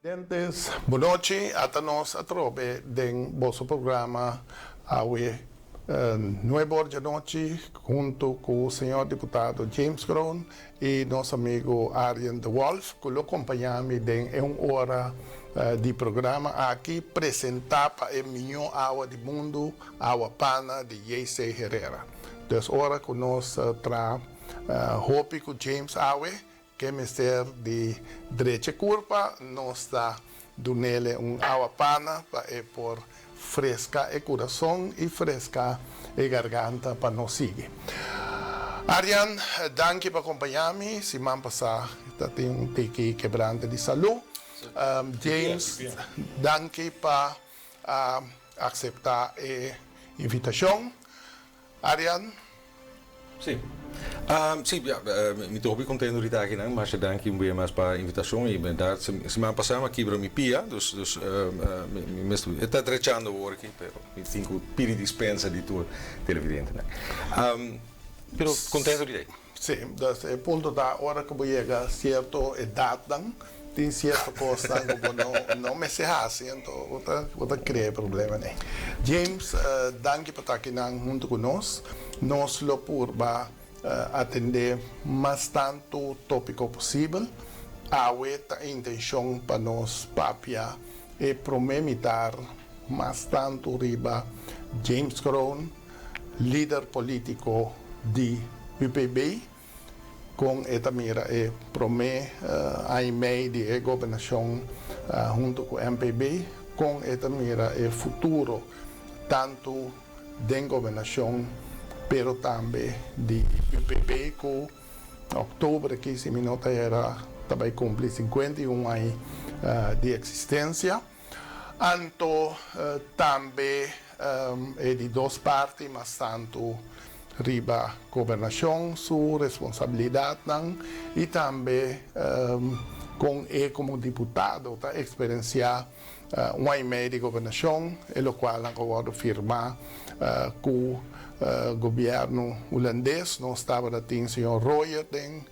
Dentes, bonochi, ata nos atrobe den boso programa awe 9 or di anochi hunto cu señor diputado James Kroon y nos amigo Arjen de Wolf, cu lo acompaña mi den un ora di programa aki, presenta pa e miho awa di mundo, Awa Pana di JC Herrera. Dus ora cu nos tra hopi cu James awe, cu mester di drecha curpa, nos ta dunele un Awa Pana pa e por fresca e curason y fresca e garganta pa nos sigui. Arjan, danki pa acompaña mi. Siman pasa tin un tiki quebrante di salud. James, danki pa acepta e invitacion. Arjan? Si. Si, ja, mi ta hopi contento di ta aki nan. Masha danki un bia mas pa invitacion y berdad siman pasa mi kibra mi pia, dus mi e ta drechando awor aki, pero mi tin cu pidi dispensa di tur televidentenan. Pero contento di ta aki. Si, dus e punto ta ora cu bo yega cierto edadnan, tin cierto cosnan cu bo no mester haci, anto bo ta crea problemanan. James, danki pa ta akinan hunto cu nos. Nos lo purba atende mas tanto topico posibel. Awe ta intencion pa nos papia e prome mitar mas tanto riba James Kroon, lider politico di UPB, con e ta mira e prome aña y mei di e gobernacion hunto cu MPB, con e ta mira e futuro tanto den gobernacion pero tambe di UPB, cu october aki, si mi no ta era, ta bay cumpli 51 aña di existencia. Anto tambe e di dos parti mas tanto riba gobernacion su responsabilidadnan y tambe con e como diputado ta experiencia un aña y mei di gobernacion, e locual nan a wordo firma cu gobierno Hulandes. Nos tabata tin señor Royer den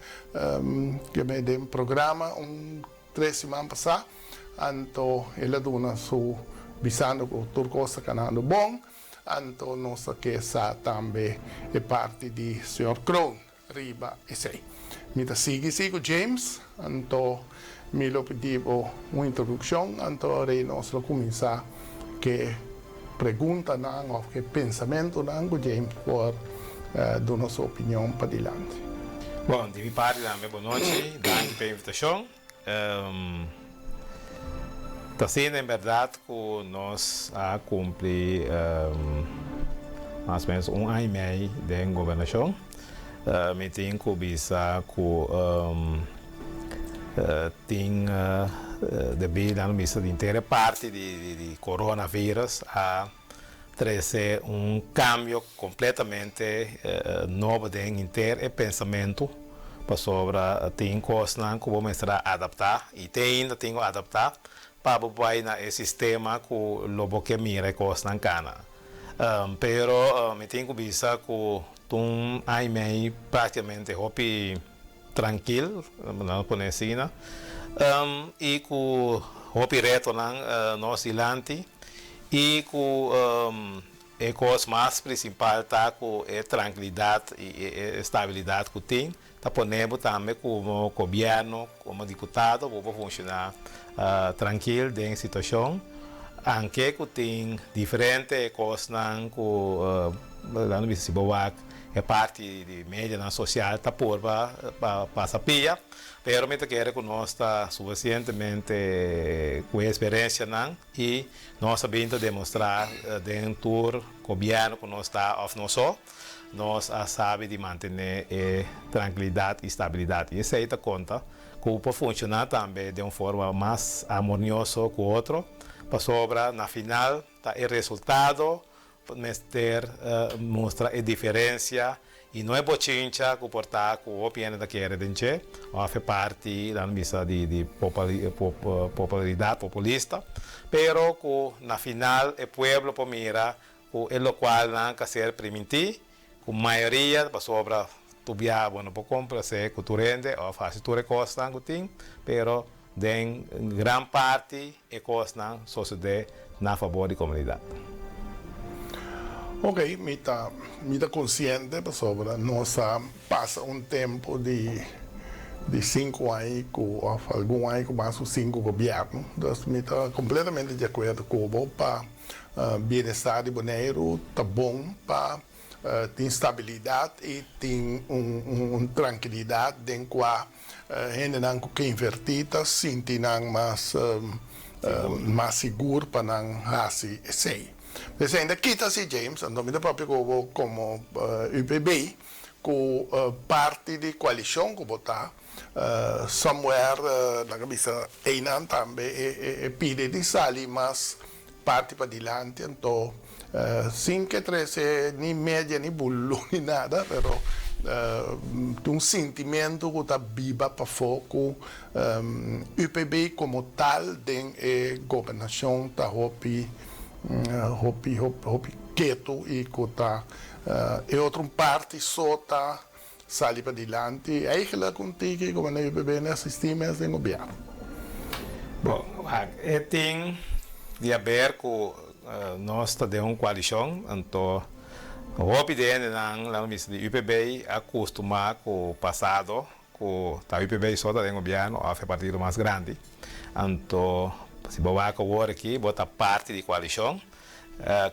programa un 3 siman pasa, anto el a duna su bisando cu tur cos ta canando bon, anto nos ke sa tambe e parti di señor Kroon riba esey. Mi ta sigui cu James, anto mi lo pidi bo un introduccion, anto rei nos lo cuminsa cu preguntanan of cu pensamentonan cu James por duna su opinion padilanti. Bon, di mi parti tambe, bon nochi, danki pa e invitacion. Ta siendo en berdad cu nos a cumpli mas o menos un aña y mei den gobernacion. Mi tin cu bisa cu tin debi nan bisa di inter parti di coronavirus a trece un cambio completamente nobo den inter e pensamento, pasobra tin cosnan cu bo mester a adapta y te ainda tin cu adapta pa bo bay na e sistema cu lo bo ke mira e cosnan cana. Pero mi tin cu bisa cu un aña y mei practicamente hopi trankil, nan pone asina, y cu hopi retonan nos dilanti y cu e cos mas principal ta cu e trankilidad y e estabilidad cu tin ta pone bo tambe como gobierno, como diputado, bo por funciona trankil den situacion, aunke cu tin diferente cosnan cu nan bisa si bo wak e parti di medianan social ta purba pa pasa pia, pero mi ta kere cu nos ta suficientemente cu e experiencianan y nos a bin ta demostra den tur gobierno cu nos ta of no so, nos a sabi di mantene e trankilidad y stabilidad, y esey ta conta cu por funciona tambe den un forma mas armonioso cu otro, pasobra na final ta e resultado mester mustra e diferencia y no e bochincha cu por ta cu hopi hende ta kere den dje of e parti nan bisa di popularidad populista, pero cu na final e pueblo por mira cu e locual nan ka ser priminti cu mayoria, pasobra tur bia bo no por complace cu tur hende of haci tur e cosnan cu tin, pero. Den gran parti e kosnan sosodé na fabor di komunidat. Ok, mi ta mi ta konsiente pasobra nos a pasa un tempu di di sinku aña ku òf algun aña ku mas ku sinku gobièrnu. Dus mi ta kompletamente di akuerdo ku bo pa bienestar di Boneiru ta bon pa tin stabilidat i tin un trankilidat den kua hendenan ku ke invertí ta sinti nan mas mas sigur pa nan hasi esei. P'esei ainda kita si James, anto mi ta papia ku bo komo UPB ku parti di koalishon ku bo ta somewhere nan a bisa einan tambe e pidi di sali mas parti padilanti anto sin ke trese ni media ni bulu ni nada pero tin un sintimentu ku ta biba pafó ku UPB komo tal den e gobernashon ta hopi hopi hopi ketu i ku ta e otro un parti so ta Sali padilanti, eigenlijk un tiki como na UPB no asisti mes den gobierno. Bon, wak, e tin di haber cu nos ta den un coalicion, anto hopi di hendenan, laga bisa di UPB, a custuma cu pasado cu ta UPB so ta den gobierno of e partido mas grandi. Anto si bo wak awor aki, bo ta parti di coalicion,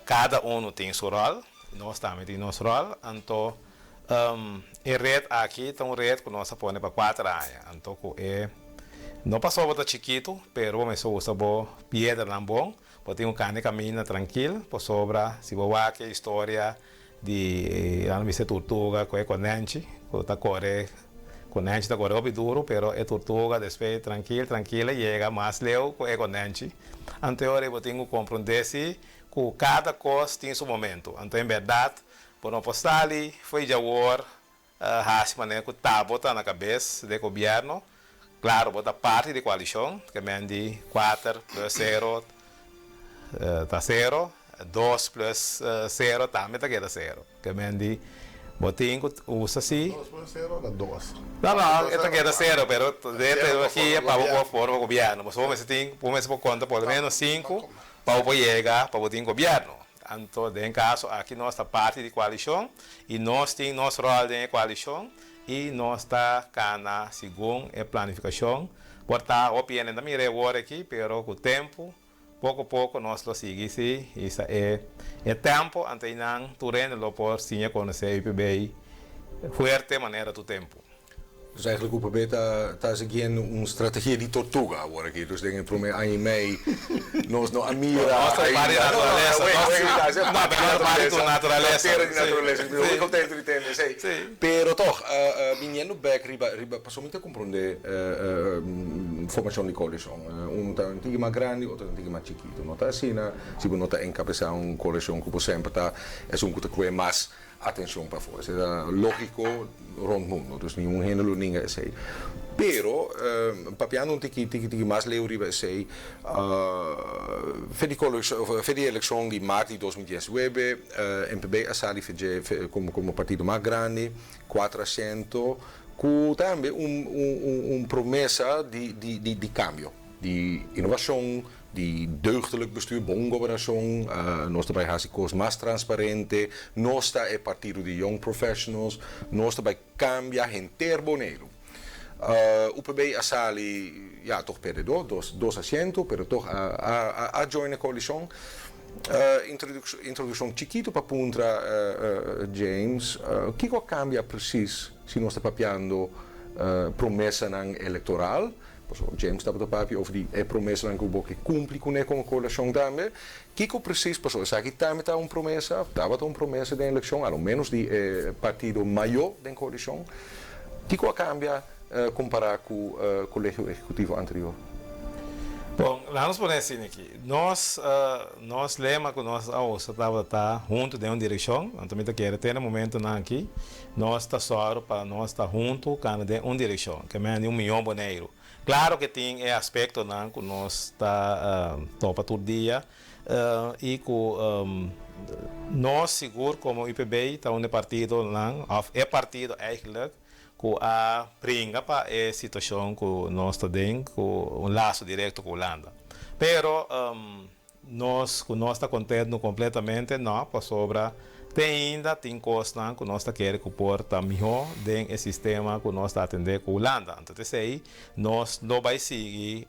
cada uno tin su rol, nos tambe tin nos rol, anto E red aki ta un red ku nos a pone pa kuater aña. Anto ku e no pasobra bo ta chikitu, pero bo mester usa bo piedranan bon, bo tin ku kanda e kaminda trankil, pasobra si bo wak e historia di nan bisa e turtuga ku e konènchi ku ta kore, konènchi ta kore hopi duru, pero e turtuga despues trankil trankil a yega mas leu ku e konènchi. Anto e ora ei bo tin ku komprondé si ku kada kos tin su momento. Anto en bèrdat Bo no por sali fo'i djawor hasi manera ku ta bo ta na kabes di e gobièrnu. Klaro bo ta parti di koalishon, ke men di kuater plus sero ta sero, dos plus sero tambe ta keda sero. Ke men di bo tin ku usa si. Dos plus sero ta dos. No no, e ta keda sero, pero den e teknologia pa bo por forma gobièrnu. Pasobra bo mester tin, bo mester por konta por lo menos sinku pa bo por yega pa bo tin gobièrnu. Anto den kaso aki nos ta parti di koalishon i nos tin nos ròl den e koalishon i nos ta kana segun e planifikashon. Por ta hopi hende ta mira e wor aki pero ku tempu poko poko nos lo sigui si hisa e e tempo anto einan tur hende lo por siña konosé UPB fuerte manera tur tempu. Dus eigenlijk UPB ta ta siguiendo un strategia di tortuga awor aki. Dus den e prome aña y mei nos no a mira Nos ta parti di naturalesa. No, pero nos ta parti di naturalesa. Tera di naturalesa. Mi ta hopi contento di tende esey. Pero toch, biniendo bek riba riba pasobra mi ta comprende formacion di coalicion. Uno ta un tiki mas grandi, otro ta un tiki mas chikito. No ta asina si bo no ta encabesa un coalicion cu bo semper ta esun cu ta cue mas Atencion pafó. Esei ta logico rond mundo, dus ningun hende lo ninga esei. Pero, papiando un tiki tiki tiki mas leu riba esei, fe di fe di eleccion di maart di 2019, MPB a sali fe dje como como partido mas grandi, cuatro asiento, cu tambe un un un promesa di di di cambio, di innovacion, Di deugdelijk bestuur, bon gobernashon, nos ta bai hasi kos mas transparente, nos ta e partido di young professionals, nos ta bai kambia henter Boneiru. UPB a sali, ya, tog perdedó, dos dos asiento, pero tog a a a join e koalishon. Introdukshon chikitu pa puntra James, kiko a kambia presis si nos ta papiando promesanan elektoral? Pasobra James tabata papia over di e promesanan ku bo ke kumpli kuné komo koalishon tambe. Kiko presis? Pasobra esaki tambe ta un promesa, tabata un promesa den elekshon, a lo ménos di e partido mayó den koalishon. Kiko a kambia kompará ku kolegio ehekutivo anterior? Bon, laga nos pone asina aki. Nos, nos lema ku nos a usa tabata ta huntu den un direkshon. Anto mi ta kere te na momentunan aki Nos ta sòru pa nos ta huntu kana den un direkshon, ke men di un mion Boneiru. Klaro ke tin e aspektonan ku nos ta topa tur dia i ku nos sigur komo UPB ta un di partidonan òf e partido eigentlik. ku a bringa pa e situashon ku nos ta den ku un laso direkto ku Hulanda. Pero nos ku nos ta kontentu kompletamente no, pasobra te ainda tin kosnan ku nos ta kere ku por ta mihó den e sistema ku nos ta atendé ku Hulanda. Anto t'esei nos lo bai sigui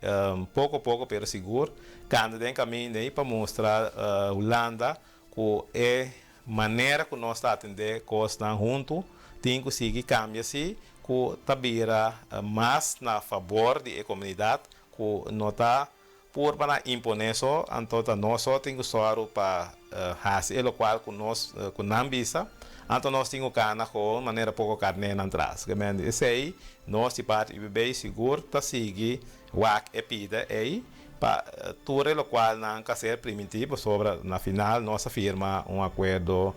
poko poko pero sigur kanda den kaminda ei pa mustra Hulanda ku e manera ku nos ta atendé kosnan huntu tin ku sigui kambia si ku ta bira mas na fabor di e komunidat ku no ta purba na imponé so, anto ta nos so tin ku sòru pa hasi e lokual ku nos ku nan bisa, anto nos tin ku kana kon manera poko karnénan tras. Gemeente esei nos di parti UBB sigur ta sigui wak e pida ei pa tur e lokual nan ka ser primintí pasobra na final nos a firma un akuerdo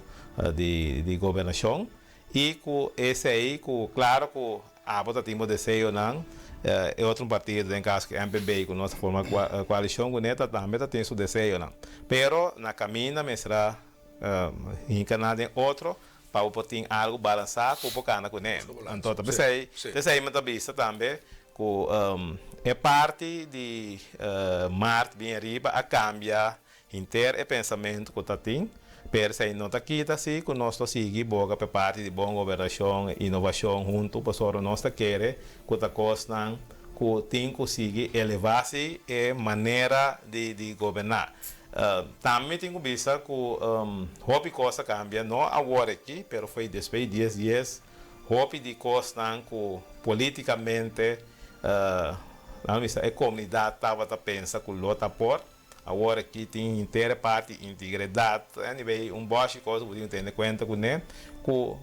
di di gobernashon I ku esei ku klaro ku abo ta tin bo deseonan, e otro partido den kaso ku MPB ku nos ta forma koalishon kuné ta tambe ta tin su deseonan. Pero na kaminda mester a hinka nan den otro pa bo por tin algu balansá ku bo por kana kuné. Anto ta p'esei p'esei mi ta bisa tambe ku e parti di mart bin ariba a kambia Henter e pensamentu ku ta tin, pero esei no ta kita si ku nos lo sigui boga p'e parti di bon gobernashon i inovashon huntu pasobra nos ta kere ku ta kosnan ku tin ku sigui elevá si e manera di di goberná. Tambe mi tin ku bisa ku hopi kos a kambia, no awor aki, pero foi despues di dies dies hopi di kosnan ku politikamente laga mi bisa e komunidat tabata pensa ku lo ta por. Awor aki tin henter e parti integridad, anyway un boshi cos cu bo tin cu tene cuenta cu ne, cu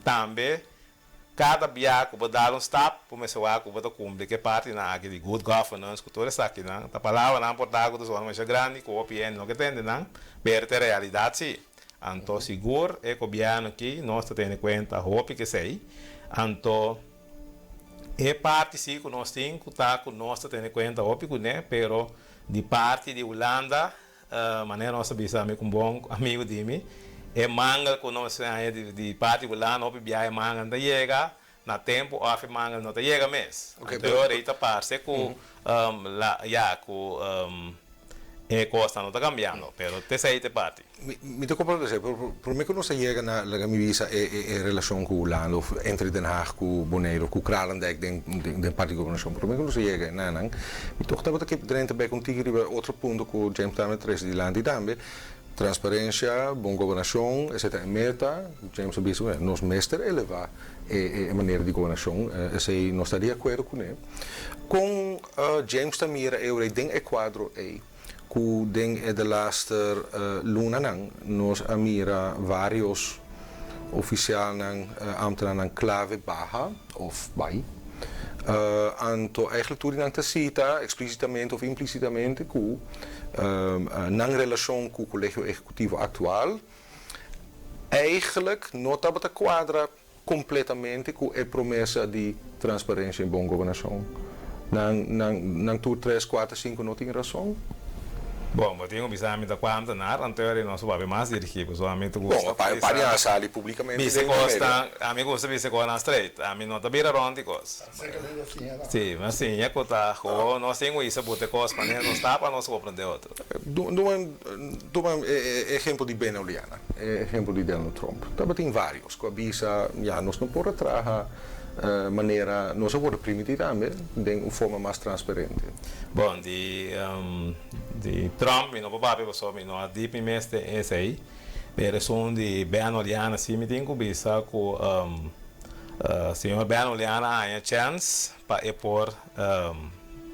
tambe cada bia cu bo dal un stap bo mester wak cu bo ta cumpli cu e partinan aki di good governance cu tur esakinan ta palabranan por ta cu ta sona masha grandi cu hopi hende no ke tende nan, pero ta e realidad si. Anto sigur e gobierno aki nos ta tene cuenta hopi cu esey, anto. E parti si ku nos tin ku ta ku nos ta tene kuenta hopi kuné, pero di parti di Hulanda, manera nos ta bisa ami ku un bon amigu di mi, e mangel ku nos haña di parti Hulanda hopi biaha e mangel no ta yega na tempu òf e mangel no ta yega mes. Anto e ora ei ta parse ku la ya ku e kosnan no ta kambiando, pero t'esei ta e parti. Mi ta comprende esei, pero prome cu nos a yega na, laga mi bisa, e e relacion cu Hulanda of entre Den Haag cu Bonaire of cu Kralendijk den den parti di gobernacion, prome cu nos a yega enanan, mi toch tabata ke drenta bek un tiki riba otro punto cu James tambe a trece dilanti tambe, transparencia, bon gobernacion, esei ta e meta, James a bisa, nos mester eleva e e manera di gobernacion, esei nos ta di acuerdo cune. Con James ta mira e ora den e cuadro ei? Ku den e delaster lunanan nos a mira vários ofisialnan, ámtenarnan klave baha òf bai. Anto eigentlik tur di nan ta sita eksplísitamente òf implísitamente ku nan relashon ku Kolegio Ehekutivo aktual eigentlik no tabata kuadra Completamente cu e promesa di transparencia y bon gobernacion. Nan, nan, nan tur tres, cuater, cinco no tin rason? Bon, bo tin cu bisa mi ta cua ambtenaar, anto ora nos a papia mas dirigi, pasobra ami ta gusta Bon, pa, pa di a sali publicamente bisa den media. cosnan, ami gusta bisa cosnan straight, ami no ta bira rond di cos. Si, mi a siña cu ta gewoon nos tin cu isa buta e cos manera nos ta pa nos comprende otro. Duma, duma e ehempel di Ben Oliana, e ehempel di Delno Tromp. Tabatin varios cu a bisa, ya, nos no por a traha manera nos a worde primiti tambe den un forma mas transparente. Bon, di di Trump mi no por papia pasobra mi no a dip mi mes den esey, pero esun di Ben Oliana si mi tin cu bisa cu señor Ben Oliana a haña chens pa e por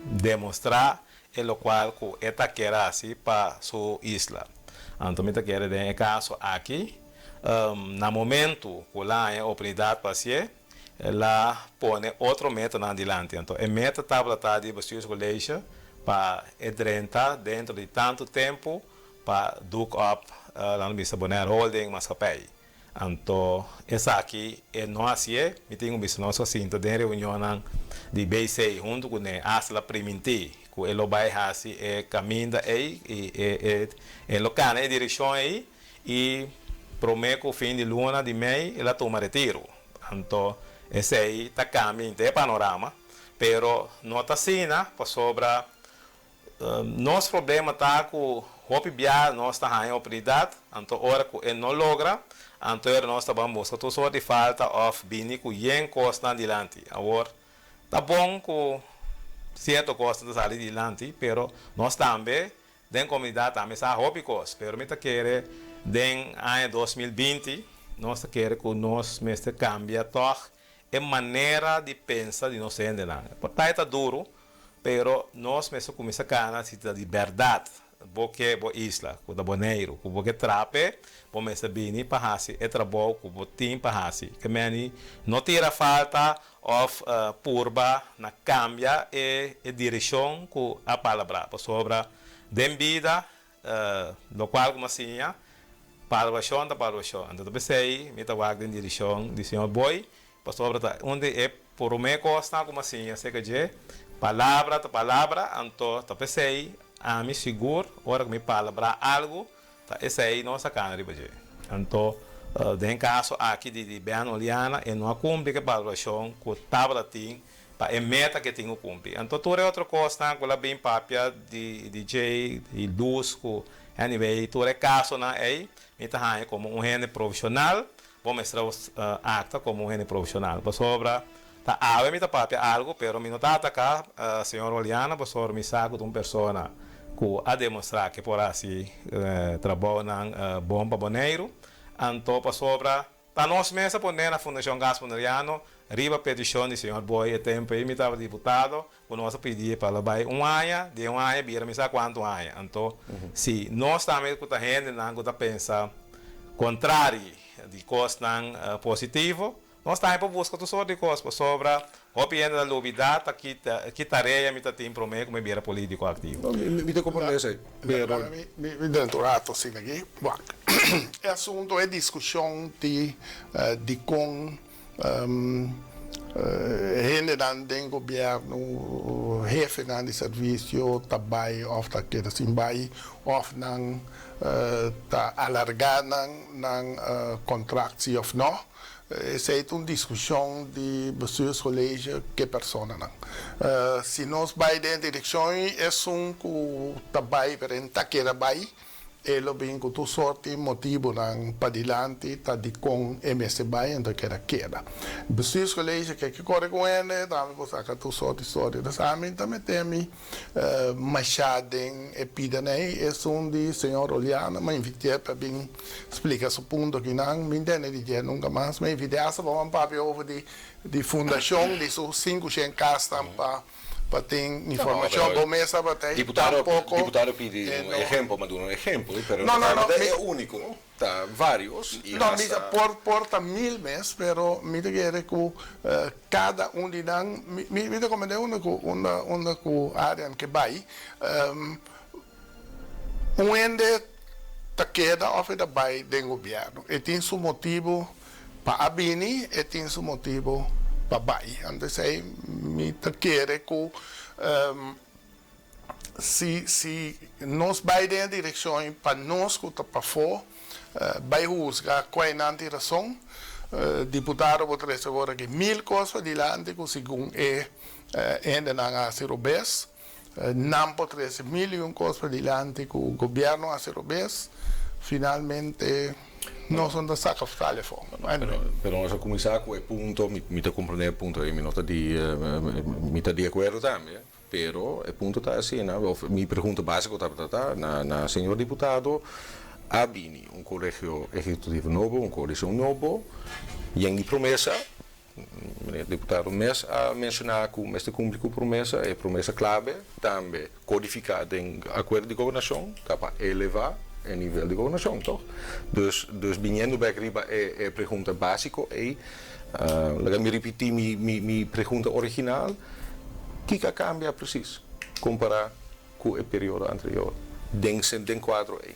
demostra e locual cu e ta kier haci pa su isla. Anto mi ta kere den e caso aki, na momento cu la haña oportunidad pa hacié, la pone otro metanan dilanti. Anto e meta tabata ta di Bestuurscollege pa e drenta dentro di tanto tempo pa doek op, laat bisa Bonaire Holding Maatschappij. Anto esaki e no hasié, mi tin ku bisa nos a sinta den reunionnan di BC huntu ku ne hasta la primintí ku e lo bai hasi e kaminda ei i e e e lo kana e direkshon ei i promé ku fin di luna di mei el a tuma retiru. Anto. Esei ta kambia henter e panorama, pero no ta asina pasobra nos problema ta ku hopi bia nos ta haña oportunidat, anto ora ku e no logra, anto ora nos ta ban buska tur sort di falta òf bini ku yen kosnan dilanti. Awor, ta bon ku sierto kosnan ta sali dilanti, pero nos tambe den komunidat tambe sa hopi kos, pero mi ta kere den aña 2020 nos ta kere ku nos mester kambia tòg e manera di pensa di nos hendenan. Por ta e ta duru, pero nos mester kuminsá kana si ta di bèrdat bo ke bo isla, ku ta Boneiru, ku bo ke trape, bo mester bini pa hasi e trabou ku bo tin pa hasi. Ke meni no tira falta òf purba na kambia e direkshon ku a palabrá, pasobra den bida lokual ku mi a siña, palabrashon ta palabrashon. Anto ta p'esei mi ta wak den direkshon di señor Boy, pasobra ta un di e promé kosnan ku mi a siña aserka dje, palabra ta palabra, anto ta p'esei ami sigur ora ku mi palabrá algu, Ta esei nos a kana riba dje. Anto, den kaso aki di Ben Oleana, e no a kumpli ku e balorashon ku tabata tin pa e meta ku e tin ku kumpli. Anto tur e otro kosnan ku el a bin papia di dje, di lus ku anyway, tur e kasonan ei, mi ta haña komo un hende profeshonal, bo mester a akta komo un hende profeshonal. Pasobra ta awe mi ta papia algu, pero mi no ta ataká señor Oleana pasobra mi sa ku ta un persona ku a demostrá ke por hasi trabounan bon pa Boneiru. Anto pasobra ta nos mes a pone na Fundashon Gas Boneriano riba petishon di señor Boy e tempu ei mi tabata diputado ku nos a pidi pa lo bai un aña, den un aña bira mi sa kuantu aña. Anto si nos tambe ku ta hendenan ku ta pensa kontrari di kosnan positivo, nos tambe por buska tur sort di kos pasobra hopi hende ta lubida ta ki tarea mi ta tin prome ku mi bira politiko aktivo. Mi ta komprende esei, pero. Mi drenta un rato asina aki. Wak, e asunto, e diskushon di dikon Hendenan den gobièrnu, hefenan di servisio ta bai òf ta keda sin bai òf nan ta alargá nan nan kontrakt si òf nò. Esei ta un diskushon di bestuurscollege ku e personanan. Si nos bai den e direkshon ei esun ku ta bai pero e no ta keda bai. E lo bin ku tur sort di motibunan padilanti ta dikon e mester bai anto e keda keda. Bestuurscollege ke ke kore ku hende tambe por saka tur sort di storia. Dus ami ta mete mi masha den e pidanan ei. Esun di señor Oleana mi a invit'é pa bin splika su punto kinan. Mi ntende di dje nunka mas. Mi a invit'é hasta pa ban papia over di fundashon di su 500 kasnan pa Pa tin informacion bo mes tabata ei tampoco. Diputado pidi un ehempel, ma duna un ehempel, pero no ta e unico, ta varios y hasta. No, mi por por ta mil mes, pero mi ta kere cu cada un di nan, mi ta comprende unda cu unda unda cu Arian ke bay, un hende ta keda of e ta bay den gobierno, e tin su motibo Pa a bini e tin su motibo pa bai. Anto esei mi ta kere ku si si nos bai den e direkshon ei pa nos ku ta pafó bai husga kua e nan tin rason. Diputado por trese awor aki mil kos padilanti ku segun e hendenan a hasi robes. Nan por trese mil y un cos padilanti cu gobierno haci robes, finalmente nos no ta saca sali afo. Anyway. Pero nos a cuminsa cu e punto, mi ta comprende e punto ey, mi no ta di, mi ta di acuerdo tambe, pero e punto ta asina, of mi pregunta basico tabata ta na señor diputado, a bini un colegio ejecutivo nobo, un coalicion nobo, yen di promesa, Meneer diputado mes a menshoná ku mester kumpli ku promesa. E promesa klabe tambe kodifiká den akuerdo di gobernashon ta pa elevá e nivel di gobernashon, tòg? Dus, dus biniendo bèk riba e e pregunta básiko ei, laga mi ripití mi mi mi pregunta original, kiko a kambia presis kompará ku e periodo anterior den den kuadro ei?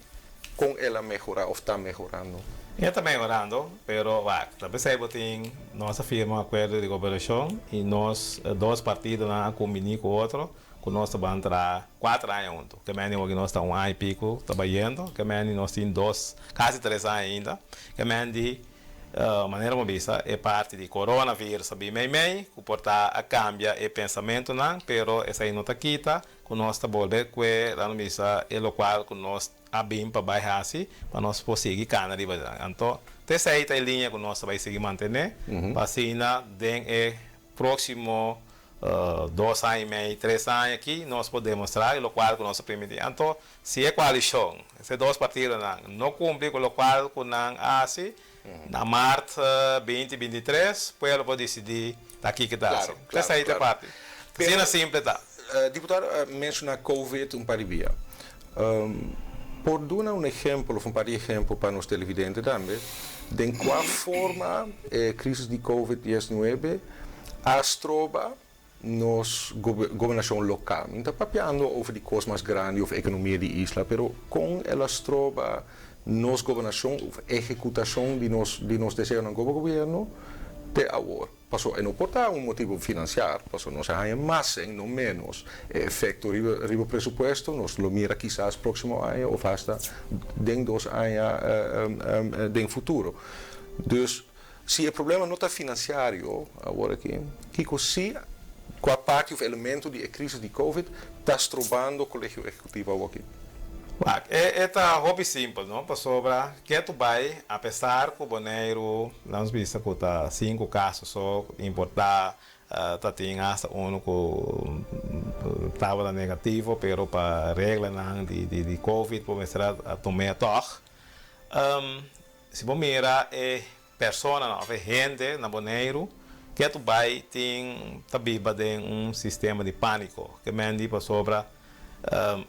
Kon el a mehorá òf ta mehorando? E ta mehorando, pero wak, ta p'esei bo tin, nos a firma un akuerdo di koperashon i nos dos partidonan a kumbiní ku otro ku nos ta ban traha 4 aña huntu. Ke meni hopi nos ta un aña i piku ta bayendo, ke meni nos tin dos, kasi 3 aña ainda. Ke meni di. Manera bo bisa, e parti di coronavirus a bin meimei, cu por ta a cambia e pensamentonan, pero esai no ta kita cu nos ta bolbe cue, laat nos bisa, e locual cu nos a bin pa bai haci, pa nos por sigui cana riba dje. Anto, ta esai ta e liña cu nos ta bai sigui mantene, pa asina den e proximo 2 aña y mei, 3 aña aki, nos por demostra e locual cu nos a primiti. Anto, si e coalicion, e dos partidonan, no cumpli cu locual cu nan a haci, na maart 2023, pueblo por disidí ta kiko ta hasi. Esei ta e parti. Asina simple ta. Diputado a menshoná Covid un par di bia. Por duna un ehempel of un par di ehempel pa nos televidente tambe den kua forma e krisis di Covid 19 a stroba nos gobernashon lokal? Mi no ta papiando over di kos mas grandi of ekonomia di isla, pero kon el a stroba nos gobernashon of ehekutashon di nos di nos deseonan komo gobierno te awor? Paso e no por ta un motibu finansiar, paso nos a haña mas en no menos e efekto riba riba presupuesto, nos lo mira kisas próksimo aña of hasta den 2 aña den futuro. Dus si e problema no ta finansiario awor aki, kiko si kua parti of elemento di e krisis di Covid ta strobando Kolegio Ehekutivo awor aki? Wak, e ta hopi simpel, no? Pasobra ketu bai, apesar ku Boneiru, nos bisa ku ta sinku kaso so importá, ta tin hasta unu ku tabata negativo, pero pa reglanan di Covid bo mester a tum'é tòg. Si bo mira e personanan òf e hende na Boneiru ketu bai tin ta biba den un sistema di pániko. Ke men di pasobra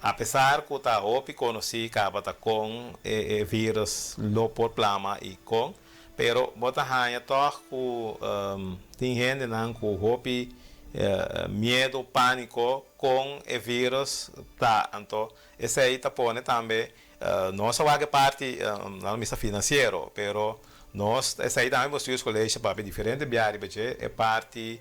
apesar ku ta hopi konosí kaba ta kon e vírus lo por plama i kon, pero bo ta haña tòg ku tin hendenan ku hopi miedu, pániko kon e vírus ta. Anto esei ta pone tambe Nos a wak e parti, nan lo mester finansiero, pero nos esei tambe Bestuurscollege papia diferente bia riba dje, e parti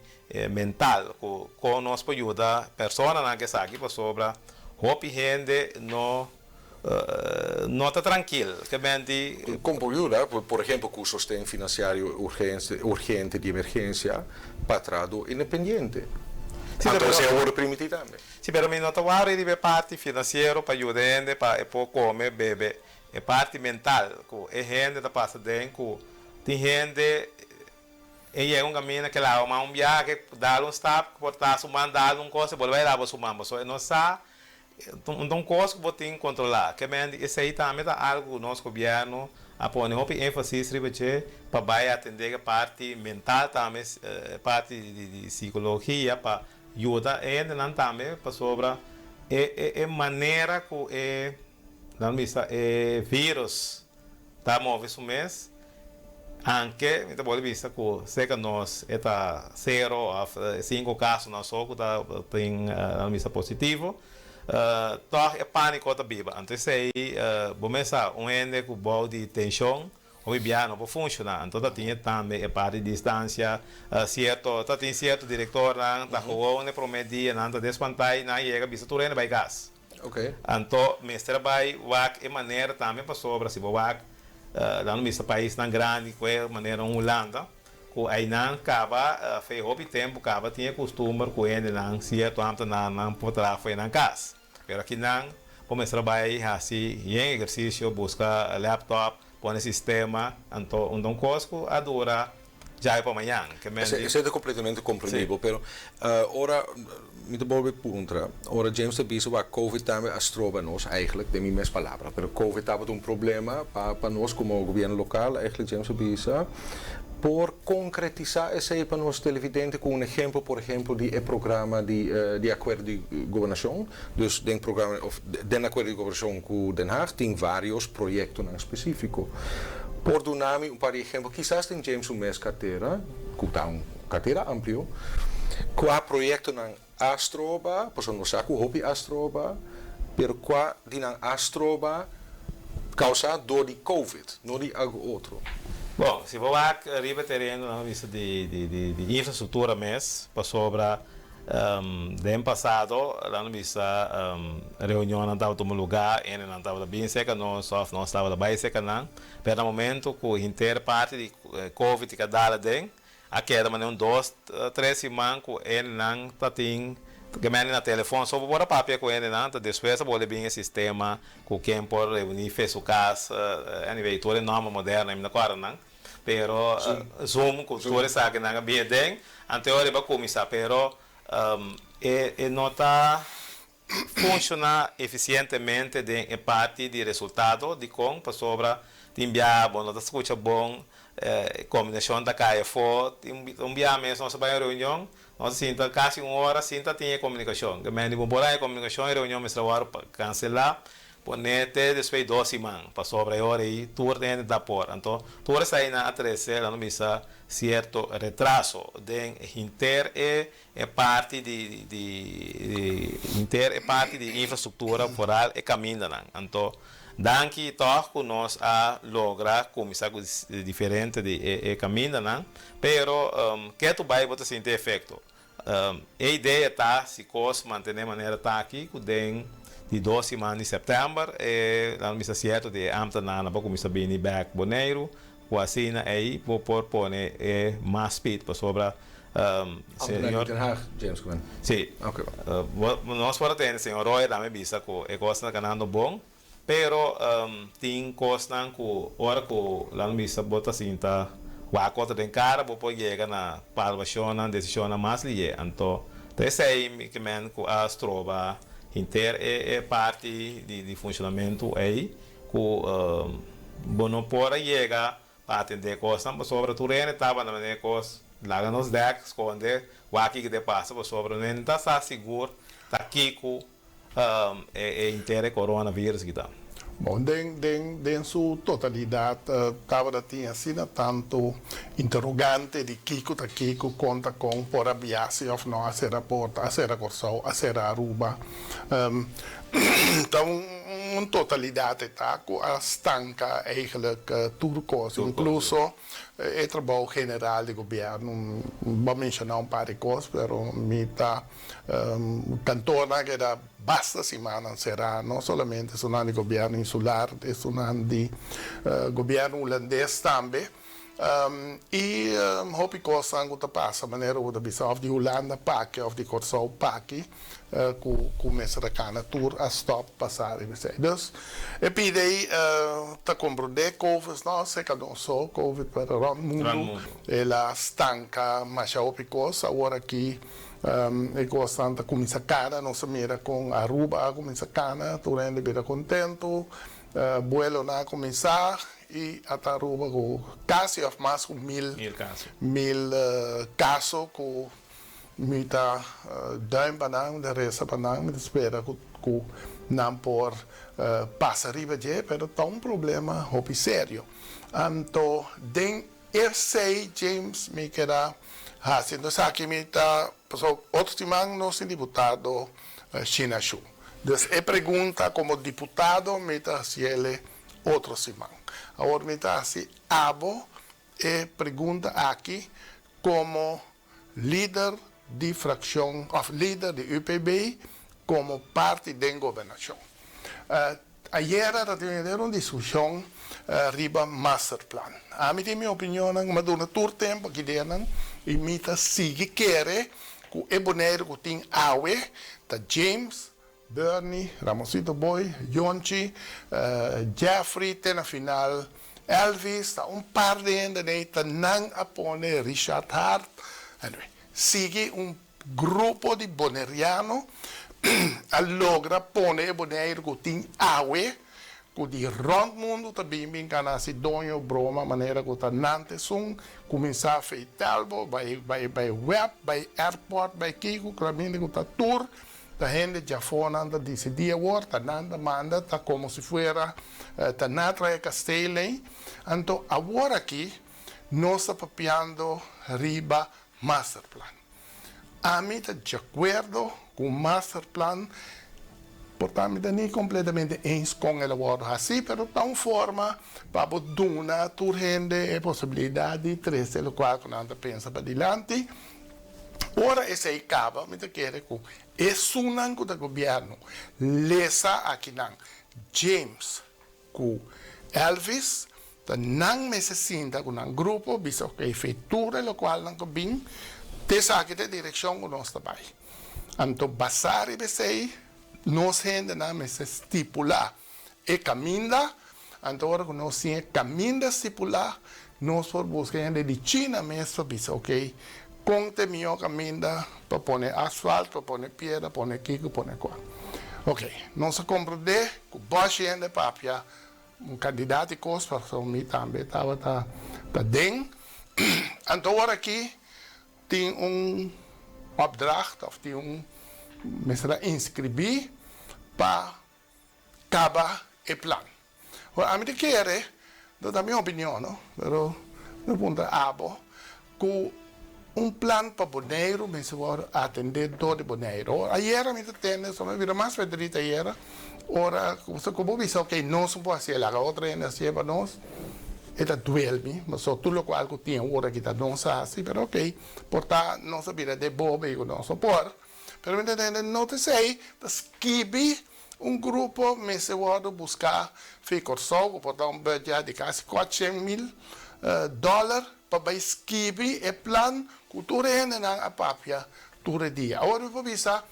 mental, ku kon nos por yuda personanan ku esaki pasobra hopi hende no no ta trankil, ke men di. Kon por yuda, por ehempel ku sosten finansiario urgente di emergensia pa trahadó independiente. Anto esei a wòrdu permití tambe. Sí, pero mi no ta wòri riba e parti finansiero pa yuda hende pa e por kome, bebe. E parti mental ku e hende ta pasa den ku tin hende e yega un kaminda ke laba man un biaha ke dal un stap ku por ta su man dal un kos e bolbe bai laba su man pasobra e no sa un ta un kos ku bo tin kontrolá. Ke men di esei tambe ta algu ku nos gobièrnu a pone hopi énfasis riba dje pa bai atendé e parti mental tambe e parti di sikologia pa yuda e hendenan tambe pasobra e e e manera ku e nan bisa e virus ta move su mes anke mi ta bolbe bisa ku serka nos e ta sero òf sinku kasonan so ku ta tin nan bisa positivo tòg e pániko ta biba anto esei bo mes sa un hende ku bou di tenshon. Hopi bia no por funciona, anto ta tin e tambe e parti di distancia, cierto, ta tin cierto directornan ta gewoon e prome dia nan ta despanta y nan yega bisa tur hende bay cas. Anto mester a bay wak e manera tambe pasobra si bo wak nan lo bisa paisnan grandi cu manera un Hulanda cu aynan caba fe hopi tempo caba tin e custumber cu hendenan cierto ambtenarnan por traha for nan cas. Pero aki nan bo mester a bai hasi yen ehersisio, buska laptop, pone sistema, anto un ta un kos ku a dura djawe pa mañan. Ke men di. Esei ta kompletamente komprendibel, pero ora mi ta bolbe puntra, ora James ta bisa wak covid tambe a stroba nos, eigenlijk den mi mes palabra, pero covid tabata un problema pa nos komo gobierno lokal, eigenlijk James a bisa, Por konkretisá esei pa nos televidente ku un ehempel, por ehempel di e programa di di akuerdo di gobernashon? Dus den programa òf den akuerdo di gobernashon ku Den Haag tin vários proyektonan spesífiko. Por duna mi un par di ehempel, kisas den James su mes kartera, ku ta un kartera amplio, kua proyektonan a stroba, pasobra nos sa ku hopi a stroba, pero kua di nan a stroba kausá dor di Covid, no di algu otro. Bon, si bo wak riba e tereno nan bisa di infrastruktura mes, pasobra Den pasado nan a bisa reunionnan tabata tuma lugá, hendenan tabata bin serka nos òf nos tabata bai serka nan, pero na momento ku henter parti di covid a dal aden, a keda manera un dos, tres siman ku hendenan ta tin kemende na telefòn so bo por a papia ku hendenan, ta despues a bolbe bin e sistema ku ken por reuní face to cas, anyway tur e nòmber moderno mi no kòrda nan. Pero Zoom cu tur esakinan a bini den, anto e ora riba cuminsa, pero e e no ta funciona eficientemente den e parti di resultado, dicon? Pasobra tin biaha bo no ta scucha bon, e combinacion ta cay afo, tin un biaha mes nos a bay un reunion, nos a sinta casi un ora sin ta tin e comunicacion, ke men di bo por haña e comunicacion e reunion mester a worde cancela, Pone te despues di dos siman, pasobra e ora ei tur hende ta por. Anto, tur esainan a trese, laga nos bisa, sierto retraso den henter e e parti di di henter e parti di infrastruktura, foral e kamindanan. Anto, danki tòg ku nos a logra kuminsá ku diferente di e e kamindanan, pero ke tu bai bo ta sinti e efekto. E idea ta si kos mantené manera ta aki ku den di dos siman di sèptèmber e nan mester sierto di e ámtenarnan pa kuminsá bini bèk Boneiru ku asina ei bo por pone e mas speed pasobra Ámtenar di Den Haag, James Cohen. Si. Nos por a tende señor Royer tambe bisa ku e kosnan ta kanando bon. Pero tin kosnan ku ora ku lan bisa bo ta sinta wak otro den kara bo por yega na palbashonnan, desishonnan mas lihé. Anto ta esei mi ke men ku a stroba henter e parti di funshonamentu ei ku bo no por a yega pa atendé kosnan pasobra tur hende tabata manera kos laga nos dèk skonde wak kiko ta pasa pasobra no hende ta sa sigur ta kiko E henter e coronavirus ki ta. Bon, den den den su totalidat tabata tin asina tantu interogante di kiko ta kiko, kon ta kon, por a biasi òf no, a sera porta, a sera Kòrsou, a sera Aruba. Ta un un totalidat e ta ku a stanka eigenlijk tur kos, inkluso e trabou general di gobièrnu. Bo a menshoná un par di kos, pero mi ta. Kantornan a keda basta simannan será, no solamente esunnan di gobièrnu insular, esunnan di gobièrnu hulandes tambe. I hopi kosnan ku ta pasa manera ku ta bisa òf di Hulanda p'aki òf di Kòrsou p'aki ku ku mester a kana tur a stòp pasá riba esei. Dus e pida ei ta komprondé Covid no seka nos so, Covid pero rònt mundu el a stanka masha hopi kos. Awor aki E kosnan ta kuminsá kana, nos a mira kon Aruba a kuminsá kana, tur hende bira kontentu, buelonan a kuminsá i ata Aruba ku kasi òf mas ku mil mil kaso ku mi ta duim pa nan, mi ta resa pa nan, mi ta spera ku nan por pasa riba dje, pero ta un problema hopi serio. Anto den Esey James mi keda haci. Entonces aki mi ta, pasobra otro siman nos tin diputado Shina Shu. Dus e pregunta como diputado mi ta haciele otro siman. Awor mi ta haci abo e pregunta aki como lider di fraccion of lider di UPB como parti den gobernacion. Ayera ta tin un discusion riba masterplan. Ami tin mi opinionnan, mi a duna tur tempo aki den y mi ta sigui kere cu e Boneiru cu tin awe ta James, Bernie, Ramosito Boy, Yonchi, Jeffrey te na final Elvis, ta un par di hende nei ta nan a pone Richard Hart, anyway, sigui un grupo di Boneriano a logra pone e Boneiru ku tin awe ku di rònt mundu ta bin bin kana hasi doño broma manera ku ta nan ta esun kuminsá feitelbo bai bai bai web bai airport bai kiko kaminda ku ta tur Ta hende djafó nan ta disidí awor, ta nan ta manda, ta komo si fuera ta nan a trae kasteel ei. Anto awor aki nos ta papiando riba masterplan. Ami ta djakuerdo ku masterplan, por ta mi ta ni kompletamente eens kon el a wòrdu hasí, pero ta un forma pa bo duna tur hende e posibilidat di trese lokual ku nan ta pensa padilanti. Ora esei kaba, mi ta kere ku esunnan ku ta gobièrnu lesa akinan James ku Elvis ta nan mester sinta ku nan grupo bisa ok fe tur e lokual nan ku bin te esaki ta e direkshon ku nos ta bai. Anto basá riba esei nos hendenan mester stipulá e kaminda, anto ora ku nos tin e kaminda stipulá nos por buska hende di China mes pa bisa ok kon ta e mihó kaminda pa pone asfalt, pa pone piedra, pone kiko, pone kua. Ok, nos a komprendé ku bòshi hende papia un kandidat di kos pasobra mi tambe tabata ta den. Anto ora aki tin un opdracht òf tin un mester a inskribí pa kaba e plan. Awor ami ta kere, no ta mi opinion no, pero mi ta puntra abo ku un plan pa Boneiru mester wòrdu atendé dor di Boneiru. Awor ayera mi ta tende, so mi bira mas verdriet ayera, ora ku bo bisa ok nos no por hasié, laga otro hende hasié pa nos, e ta duel mi, pasobra tur lokual ku tin awor aki ta nos a hasi, pero ok, por ta nos a bira de bobo i ku nos no por. Pero mi ta tende no ta esei, ta skibi un grupo mester wòrdu buská fi Kòrsou ku por ta un budget di kasi kuatshen mil dòler pa bai skibi e plan ku tur e hendenan a papia tur e dia. Awor mi por bisa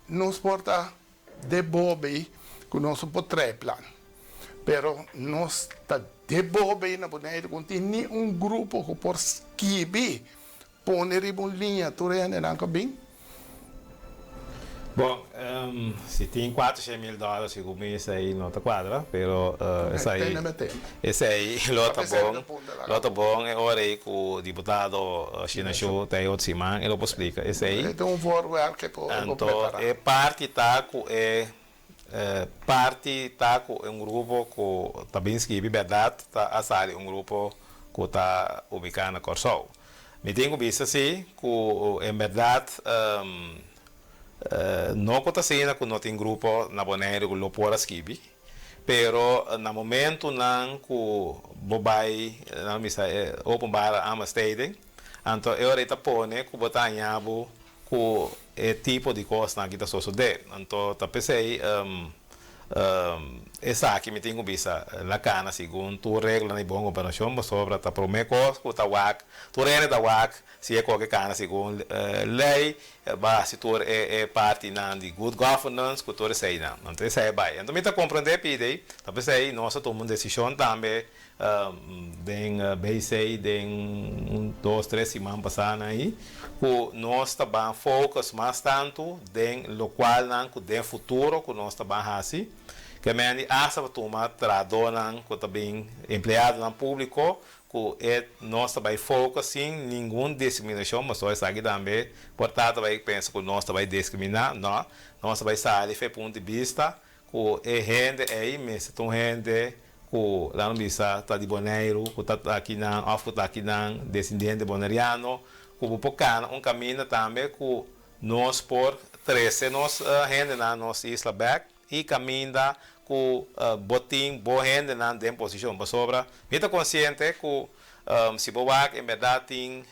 nos por ta de bobe ku nos no por trae plan, pero nos ta de bobe na Boneiru ku no tin ni un grupo ku por skibi Pone riba un liña tur e hendenan ku a bin. Bon, si tin kuatroshen mil dòler sigur mi esei no ta kuadra, pero esei esei lo ta bon, lo ta bon e ora ei ku diputado Shina Shu ta ei otro siman e lo por splika esei. E ta un voorwerk e por Anto prepara. e parti ta ku e parti ta ku un grupo ku ta bin skibi bèrdat ta a sali un grupo ku ta ubiká na Kòrsou. Mi tin ku bisa si ku en bèrdat no ku ta asina ku no tin grupo na Boneiru ku lo por a skibi, pero na momentunan ku bo bai nan bisa e openbare aanbesteding, anto e ora ei ta pone ku bo ta haña bo ku e tipo di kosnan aki ta sosodé. Anto ta p'esei esaki mi tin ku bisa la kana segun tur reglanan di bon gobernashon pasobra ta promé kos ku ta wak, tur hende ta wak si e koke kana segun lei, ba hasi tur e partinan di good governance ku tur eseinan. Anto esei a bai. Anto mi ta komprendé pidi, ta p'esei nos a tuma un desishon tambe Den BC den un dos tres siman pasá nan ahi ku nos ta ban focus mas tantu den lokualnan ku den futuro ku nos ta ban hasi. Ke men di asta pa tuma trahadónan ku ta bin empleadonan públiko ku e nos ta bai focus sin ningun diskriminashon pasobra esaki tambe por ta ta bai pensa ku nos ta bai diskriminá no nos ta bai sali fe punto di bista Ku e hende ei mester ta un hende ku, laga nos bisa, ta di Boneiru, ku ta akinan òf ku ta akinan, desindiente boneriano, ku bo por kana un kaminda tambe ku nos por trese nos hendenan nos isla bèk i kaminda ku bo tin bo hendenan den posishon. Pasobra mi ta konsiente ku si bo wak en bèrdat tin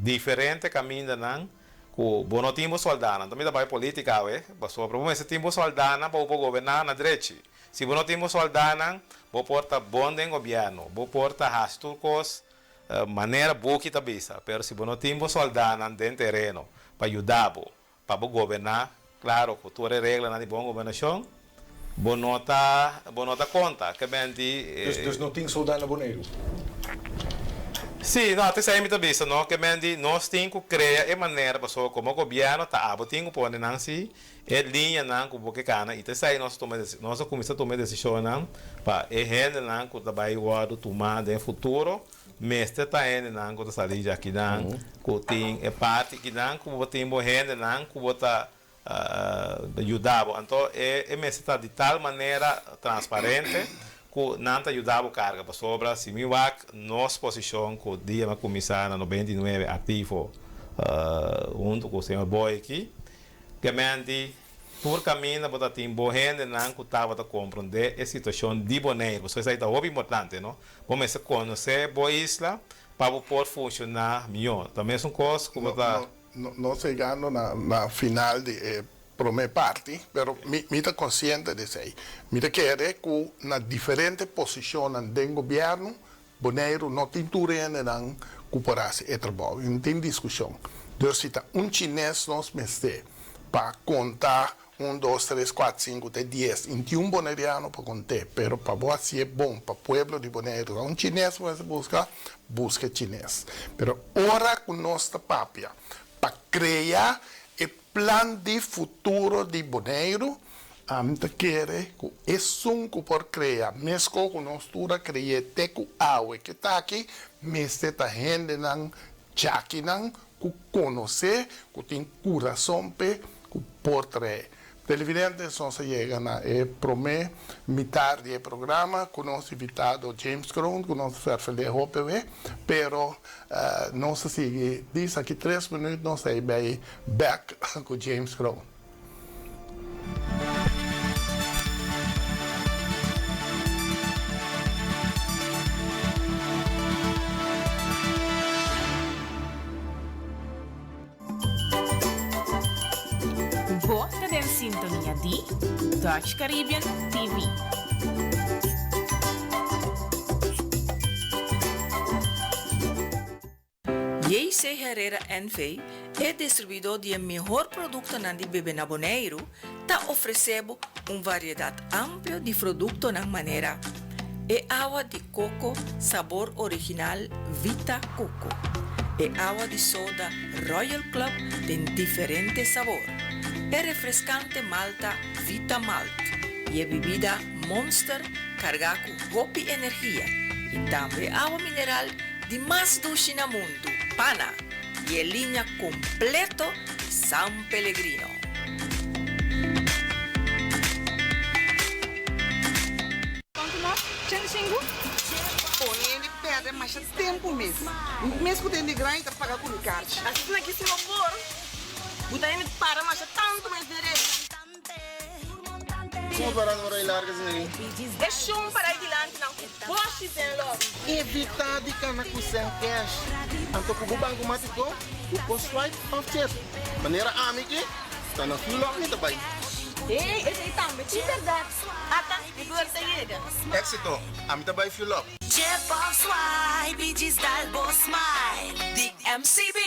diferente kamindanan Ku bo no tin bo sòldánan. Ta mi ta bai polítika awe, pasobra bo mester tin bo sòldánan pa bo por goberná na drechi. Si bo no tin bo sòldánan, bo por ta bon den gobièrnu, bo por ta hasi tur kos manera buki ta bisa, pero si bo no tin bo sòldánan den tereno pa yuda bo pa bo goberná, klaro ku tur e reglanan di bon gobernashon, Bo no ta bo no ta konta ke ben di. Dus dus no tin soldá na Boneiru? Sí, no, t'esei mi ta bisa no, ke men di nos tin ku krea e manera pasobra komo gobièrnu ta abo tin ku pone nan si e liñanan ku bo ke kana i t'esei nos a tuma nos a kuminsá tuma e desishonnan pa e hendenan ku ta bai wòrdu tumá den futuro mester ta hendenan ku ta sali djakinan ku tin e parti kinan ku bo tin bo hendenan ku bo ta yuda bo. Anto e mester ta di tal manera transparente ku nan ta yuda bo karga pasobra si mi wak nos posishon ku dia mi a kuminsá na 99 aktivo huntu ku señor Boy aki, kemente tur kaminda bo ta tin bo hendenan ku tabata komprondé e situashon di Boneiru pasobra esei ta hopi importante no, bo mester konosé bo isla pa bo por funshoná mihó. Ta mesun kos ku bo ta. Nos ta yegando na final di e prome parti, pero mi ta konsiente di esei. Mi ta kere ku na diferente posishonnan den gobièrnu, Boneiru no tin tur hendenan ku por hasi e trabou i no tin diskushon. Dus si ta un chines nos mester pa konta un, dos, tres, kuater, sinku te dies i no tin un boneriano pa kont'é, pero pa bo hasié bon pa pueblo di Boneiru ta un chines bo mester buska, buska e chines. Pero ora ku nos ta papia pa krea e plan di futuro di Boneiru, Ami ta kere ku esun ku por krea mesko ku nos tur a kreyé te ku awe ke ta aki, mester ta hendenan djakinan ku konosé, ku tin kurason p'e, ku por trae. Televidentes, nos a yega na e promé mitar di e programa ku nos invitado James Kroon, ku nos ta ferfelé hopi awe, pero nos ta sigui dis aki tres minüt nos ta bai bèk ku James Kroon. Bo ta den sintonia di Dutch Caribbean TV. JC Herrera NV. e distribuidó di e mihor produktonan di bebe na Boneiru, ta ofresé bo un variedat amplio di produktonan manera, e awa di koko sabor original Vita Coco, e awa di soda Royal Club den diferente sabor, e refreskante malta Vita Malt i e bibida Monster kargá ku hopi energia i tambe awa mineral Di mas dushi na mundu, Pana, i e liña kompleto di San Pellegrino. Kontu nos? Chen sinku? Pone hende pèrdè masha tempu mes. Mes ku ta hende grandi ta paga ku mi karchi. Asina ki si bo por, bo ta hende para masha tantu mes den reda. Como para no rai larga asina ei? E shon para ei dilanti nan ku boshi den lòs. Evitá di kana ku sèn kèsh. Anto ku bo bankomatiko, bo por swipe òf chip. Manera ami ki ta na Fuelop mi ta bai. Hey, esei tambe tin bèrdat. Ata, mi beurt ta yega. Éxito! Ami ta bai Fuelop. Chip òf swipe i djis dal bo smile di MCB.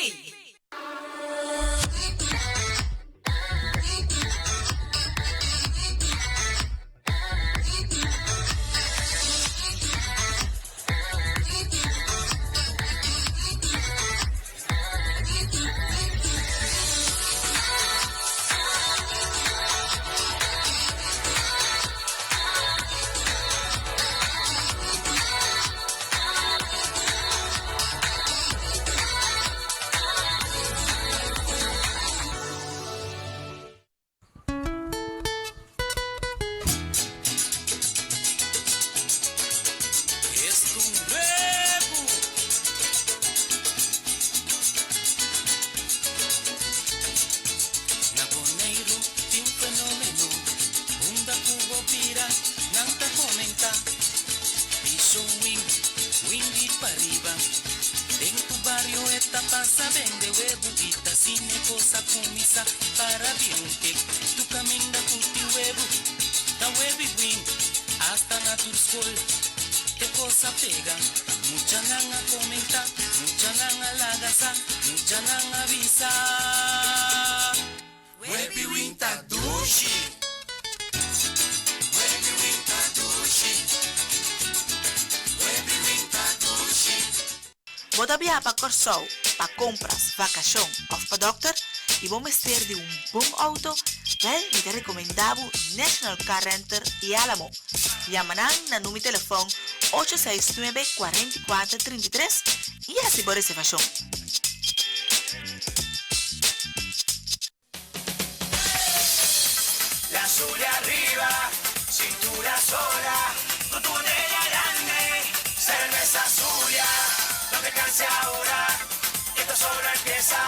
Bo ta biaha pa Kòrsou pa kompras, vakashon òf pa dòkter i bo mester di un bon outo? Wèl, mi ta rekomendá bo National Car Renter i Alamo. Yama nan na num'i telefòn ocho seis nuebe 44 33 i hasi bo reservashon. La Zulia riba, cintura sola, con tu botella grande, cerveza Zulia, no te canse ahora, que esto solo empieza,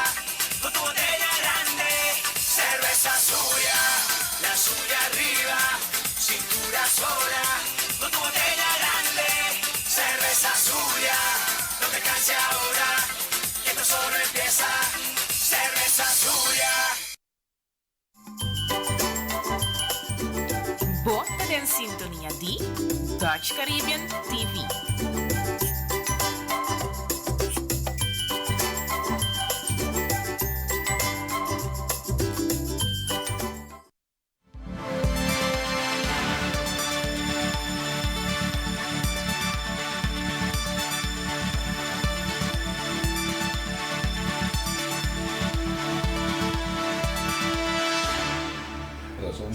con tu botella grande, cerveza Zulia, la Zulia riba, cintura sola, con tu botella grande, cerveza Zulia, no te canse ahora, que esto solo empieza, cerveza. Bo ta den sintonia di Dutch Caribbean TV.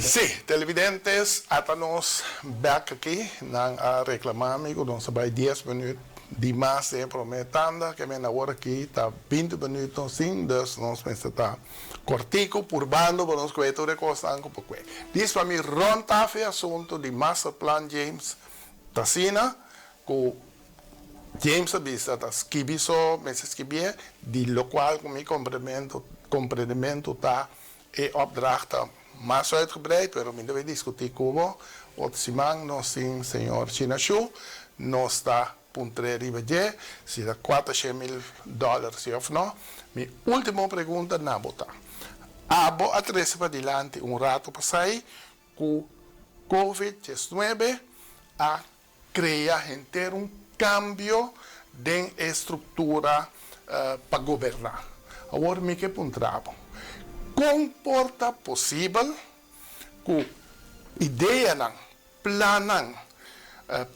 Sí, televidentes, ata nos bek aki. Nan a reclama mi cu nos a bay dies minuut di mas den e prome tanda, ke men awor aki ta binti minuut nos tin, dus nos mester ta cortico purbando pa nos kwe tur e cosnan cu por kwe. Dis pa mi rond af e asunto di masterplan James ta asina cu James a bisa ta skibi so mester skibié, di locual cu mi comprendemento comprendemento ta e opdracht ta mas uitgebreid, pero mi debe discuti cu bo otro siman nos tin señor China Shu, nos ta puntr'é riba dje si ta 400.000 dollar si of no. Mi ultimo pregunta na bo ta, abo a trece padilanti un rato pasai cu covid 19 a crea henter un cambio den e structura pa goberna. Awor mi ke puntra bo, con por ta posibel cu ideanan, plannan,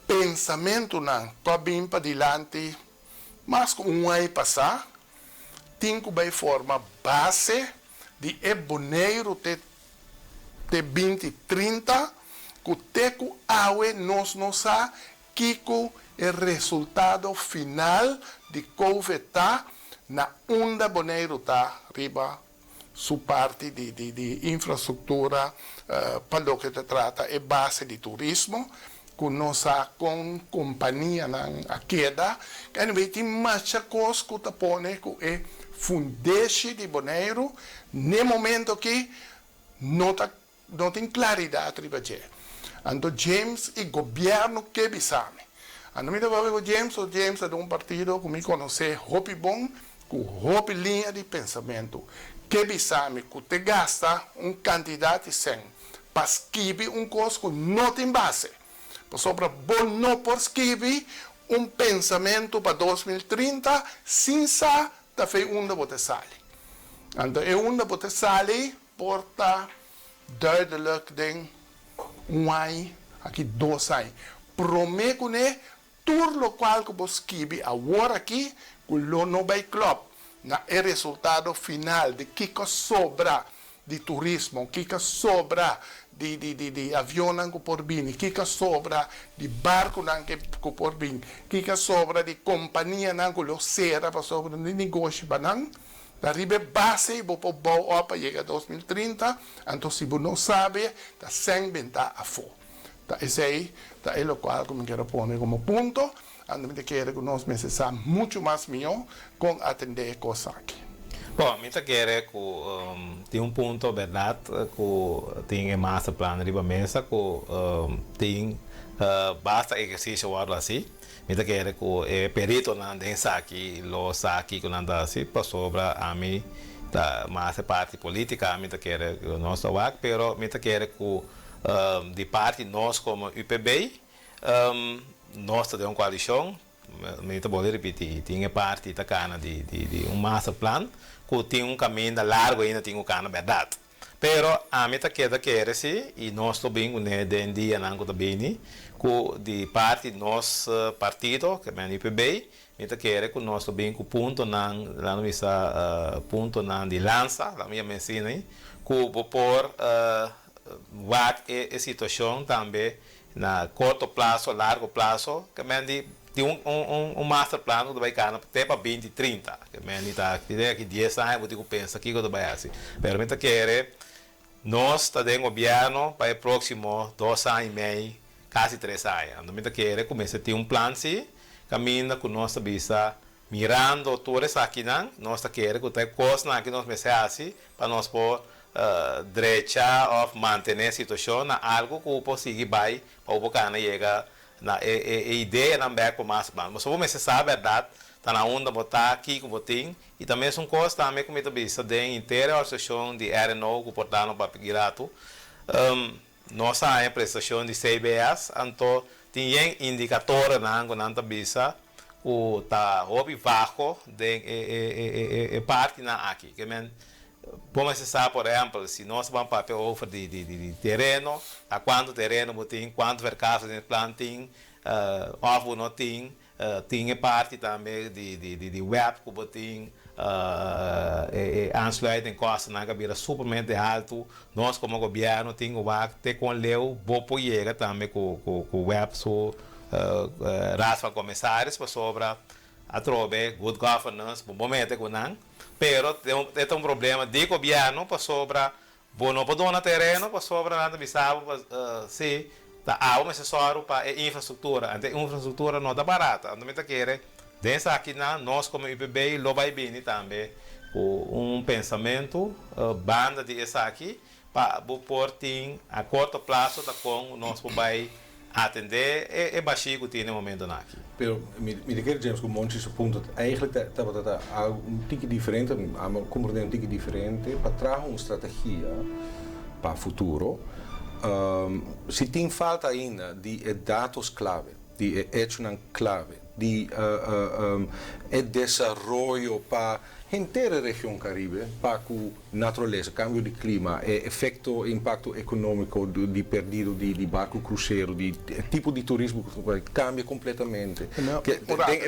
pensamentunan cu a bin padilanti mas cu un aña pasa, tin cu bay forma base di e Boneiru te te binti 30, ku te ku awe nos no sa kiko e resultado final di Covid ta na unda Boneiru ta riba su parti di di di infrastruktura pa loke ta trata e base di turismo ku no sa kon kompanianan a keda. Anyway tin masha kos ku ta pone ku e fundeshi di Boneiru n'e momento aki no ta no tin klaridat riba dje. Anto James i gobièrnu ke bisa mi. Anto mi ta papia ku James, so James ta di un partido ku mi konosé hopi bon, ku hopi liña di pensamentu. Ke bisa mi ku te gasta un kantidat di sèn pa skibi un kos ku no tin base. Pasobra bo no por skibi un pensamentu pa 2030 sin sa ta fei unda bo ta sali. Anto e unda bo ta sali por ta duidelijk den un aña, aki dos aña. Prome kuné tur lokual ku bo skibi awor aki ku lo no bai klòp na e resultado final di kiko sobra di turismo, kiko sobra di di di di avionnan ku por bini, kiko sobra di barkunan ke ku por bini, kiko sobra di kompanianan ku lo sera pasobra no tin negoshi pa nan. Ta riba e base ei bo por bou op pa yega 2030, anto si bo no sabi ta sèn bentá afó. Ta esei ta e lokual ku mi kier a pone komo punto, anto mi ta kere ku nos mester sa muchu mas mihó kon atendé e kos aki. Bon, mi ta kere ku tin un punto bèrdat ku tin e masterplan riba mesa ku tin basta ehersisio wòrdu hasi. Mi ta kere ku e peritonan den esaki lo sa kiko nan ta hasi pasobra ami ta mas e parti politica mi ta kere ku nos ta wak pero mi ta kere ku di parti nos komo UPB nos ta den un koalishon mi ta bolbe ripiti tin e parti ta kana di di un masterplan ku tin un kaminda largo ainda tin ku kana bèrdat. Pero ami ta keda kere si, i nos lo bin kuné den dianan ku ta bini, ku di parti nos partido, ke men UPB, mi ta kere ku nos lo bin ku puntonan, laat mi bisa puntonan di lansa, laat mi yama asina, ku bo por wak e situashon tambe Na korto plaso, largo plaso, ke men di tin un un un masterplan ku ta bai kana te pa binti 30. Ke men di ta di aki dies aña bo tin ku pensa kiko ta bai hasi. Pero mi ta kere nos ta den gobièrnu pa e próksimo dos aña i mei, kasi tres aña. Anto mi ta kere ku mester tin un plan si kaminda ku nos ta bisa mirando tur esakinan nos ta kere ku ta e kosnan aki nos mester hasi pa nos por drecha of mantene situacion na algo cu por sigui bay pa bo por cana yega na e e ideanan bek pa mas banda. Pasobra bo mester sa berdad ta na unda bo ta, kico bo tin y ta mesun cos tambe cu mi ta bisa den inter e organisacion di RNO cu por ta no papia ki rato. Nos a haña prestashon di CBS, anto tin yen indikatorenan ku nan ta bisa ku ta hopi baho den e partinan aki. Ke men bo mester sa por ehèmpel si nos ban papia over di tereno, ta kuantu tereno bo tin, kuantu verkaveling tin, òf bo no tin. Tin e parti tambe di web ku bo tin e aansluiting kostennan ku a bira supermente haltu. Nos komo gobièrnu tin ku wak te kon leu bo por yega tambe ku web su Raad van Commissaris pasobra atrobe good governance bo por mete ku nan pero e ta un problema di gobièrnu pasobra Bo no por dona tereno pasobra nan ta bisa bo pa si ta abo mester sòru pa e infrastruktura. Anto e infrastruktura no ta barata. Anto mi ta kere den esakinan nos komo UPB lo bai bini tambe ku un pensamentu banda di esaki pa bo por tin a korto plaso ta kon nos por bai Atendé e bashí ku tin e momentonan aki. Pero mi ta kere James ku Monchi su punto eigenlijk ta tabata ta algo un tiki diferente, amo comprende un tiki diferente pa traha un strategia pa futuro. Si tin falta ainda di e datos clave, di e echonan clave, di e desaroyo pa henter e region Caribe pa cu Naturalesa, kambio di klima, e efekto, e impakto ekonómiko di perdido di barku krusero, di e tipo di turismo ku ta kambia kompletamente. No,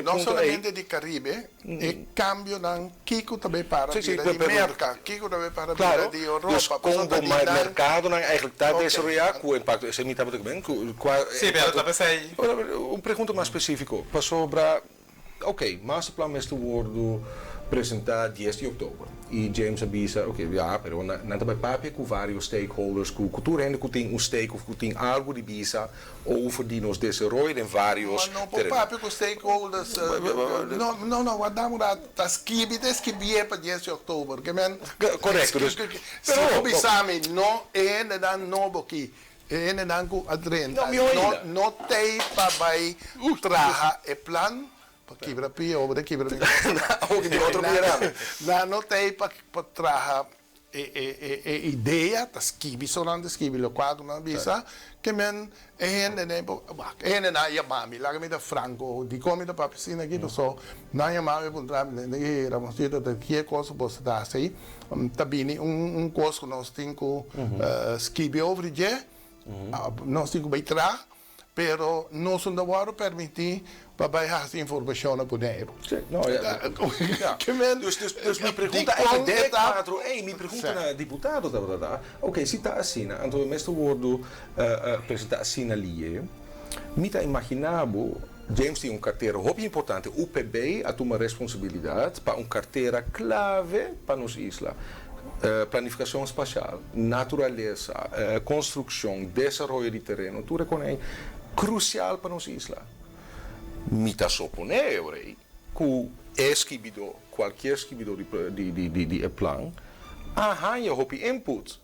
no solamente di Karibe, e kambionan kiko ta bay para bira di Merka, kiko ta bay para bira di Europa. Dus kon bo merkadonan eigentlik ta desaroyá ku impakto, esei mi tabata ku kua Sí, pero ta p'esei. Un pregunta mas spesífiko, pasobra Ok, masterplan mester wordo presenta dies di oktober. Y James a bisa, ok, ya, pero nan ta bay papia cu varios stakeholders, cu tur hende cu tin un stake of cu tin algo di bisa over di nos desaroyo den varios Ma no por papia cu stakeholders, no, no, no, wak dam un rato, ta skibi, ta skibié pa dies di oktober, ke men, Correcto, dus, si bo bisa mi, no, e hendenan nobo aki, E hendenan ku a drenta no no tei pa bai traha e plan pa kibra pia o bo ta kibra mi cosa nan no tei pa traha e e idea ta skibi so nan ta skibi lokual ku nan bisa ke men e hendenan por wak e hendenan a yama mi laga mi ta franko dikon mi ta papia asina aki paso nan yama mi puntra mi Ramonsito ta kie kos ku boso ta hasi Ta bini un kos ku nos tin ku skibi over dje, nos tin ku bai tra, pero nos no ta wòrdu permití pa bai hasi informashon na Boneiru. Sí, no, ya. Ke men, Dus, dus, dus mi pregunta dikon eigenlijk e den ta. kuadro ei, mi pregunta na diputado tabata ta, oké, si ta asina, anto e mester wòrdu presentá asina lié, mi ta imaginá bo, James tin un kartera hopi importante. UPB a tuma responsabilidat pa un kartera klave pa nos isla, planifikashon spasial, naturalesa, konstrukshon, desaroyo di tereno, tur e konei krusial pa nos isla. Mi ta soponé e ora ei ku e skibidó, kualkier skibidó di e plan, a haña hopi input.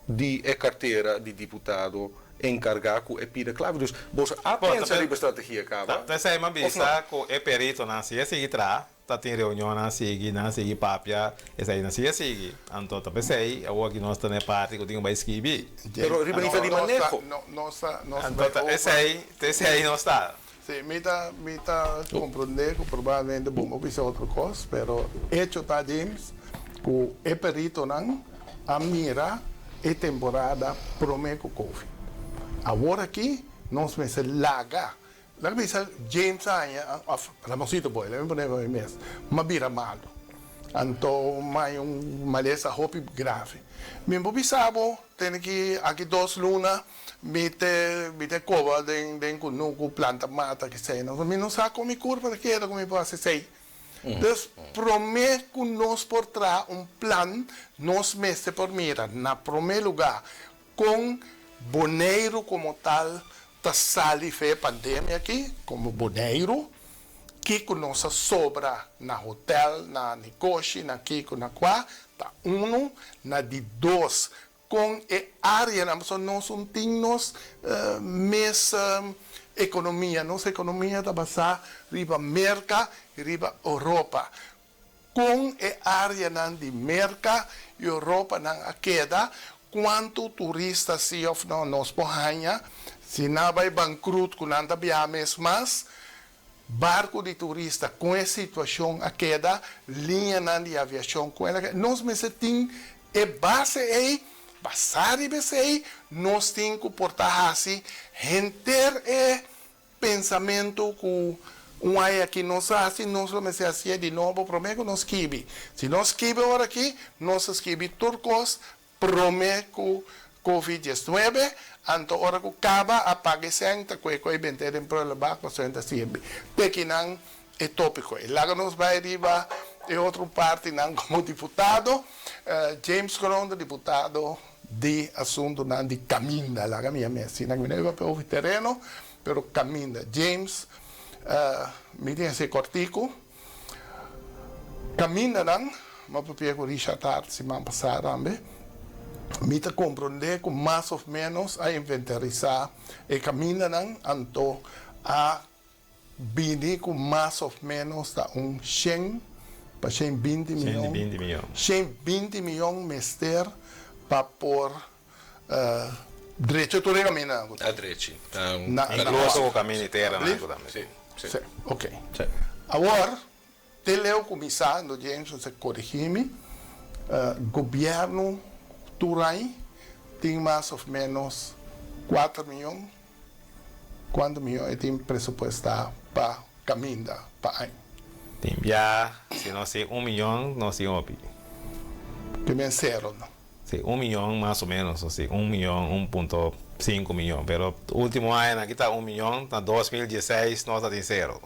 di e kartera di diputado enkargá ku e pida klave. Dus boso a pensa riba strategia kaba Ta esei mi a òf no? bisa ku e peritonan si a sigui traha, ta tin reunionnan sigui, nan a sigui papia, eseinan si a sigui. Anto ta p'esei awor aki nos ta na e parti ku tin ku bai skibi. Pero riba nivel di maneho. Anto ta esei, ta esei nos ta. Si, mi ta mi ta komprondé ku probablemente bo por bisa otro kos, pero echo ta James ku e peritonan a mira e temporada promé ku Covid. Awor aki nos mester laga, laga bisa James a haña òf Ramonsito boy, laga mi pone pa mi mes, m'a bira malu. Anto m'a haña un malesa hopi grave. Mi por bisa bo tene ki aki dos luna Mi te mi te koba den den kunuku planta mata kesei no mi no sa kon mi kurpa ta keda ku mi por hasi esei. Dus prome ku nos por traha un plan nos mester por mira na prome luga kon Boneiru komo tal ta sali fe e pandemia aki komo Boneiru kiko nos a sobra na hotel na negoshi na kiko na kua ta unu na di dos Kon e áreanan, pasobra nos un tin nos mes ekonomia, nos ekonomia ta basá riba Merka i riba Europa. Kon e áreanan di Merka i Europanan a keda? Kuantu turista si òf no nos por haña si nan a bai bankrut ku nan ta biaha mes mas barku di turista kon e situashon a keda liñanan di aviashon kon el a keda nos mester tin e base ei basá riba esei nos tin ku por ta hasi henter e Pensamentu ku un aña aki nos a hasi, nos lo mester hasié di nobo promé ku nos skibi. Si nos skibi ora aki, nos a skibi tur kos promé ku Covid 19, anto ora ku kaba a paga e sèn ta kue ku e bent'é den prullenbak pasobra e ta sirbi. Te kinan e tópiko ei. Laga nos bai riba e otro partinan komo diputado. James Kroon ta diputado di asuntunan di kaminda, laga mi yam'é asina, mi no iba pa hopi tereno, pero kaminda. James, mi tin hasi kòrtiku. Kamindanan, mi a papia ku Richard Hart siman pasá tambe, mi ta komprondé ku mas òf ménos a inventarisá e kamindanan, anto a Bini ku mas of menos ta un shen pa 120 miyon, 120 miyon mester pa por drecha tur e kamindanan ku tin. A drechi. Inkluso ku kaminda di tera nan ku tambe. Si, si. Si, ok. Awor, te leu kuminsá, ando James a korigí mi, gobièrnu tur aña tin mas of menos 4 miyon. Kuantu miyon e tin presupuestá pa kaminda pa aña? Tin bia, si nos tin un miyon, nos tin hopi. Primer sero, no? Si, un miyon mas o menos nos tin, un miyon, 1.5 miyon. Pero ultimo añanan aki ta un miyon, na 2016 nos ta tin sero.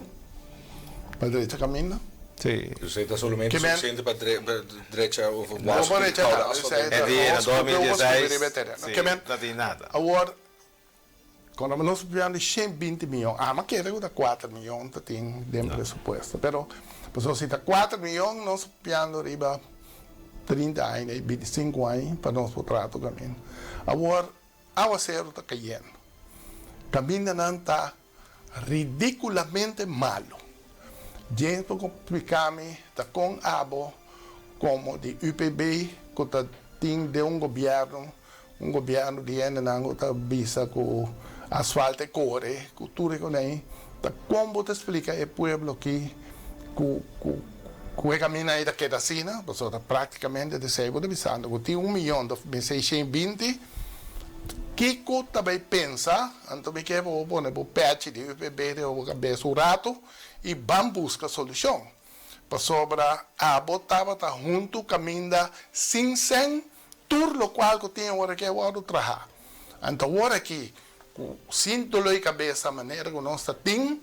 Pa drecha kaminda? Si. Dus e ta solamente sufisiente pa drecha of No pa drecha nada, E di na 2016, si, no tin nada. Awor, Cuando nos papia di 120 miyon, ama kere cu ta 4 miyon ta tin den presupuesto, pero pasobra si ta 4 miyon nos papiando riba 30 aña y 25 aña pa nos por traha tur caminda. Awor awacero ta cayendo, camindanan ta ridiculamente malo. James por explica mi ta con abo como di UPB cu ta tin den un gobierno, Un gobierno di hendenan ku ta bisa ku asfalt e kore, ku tur e konei, ta kon bo ta splika e pueblo aki ku ku ku e kaminda ei ta keda asina? Pasobra praktikamente ta esei bo ta bisando ku tin un miyon ta mester 120, kiko ta bai pensa? Anto mi ke bo pone bo pechi di UPB riba bo kabes un rato i ban buska solushon. Pasobra abo tabata huntu kaminda sin sèn. Tur locual cu tin awor aki a wordo traha. Anto awor aki, cu sin dolor di cabeza manera cu nos ta tin,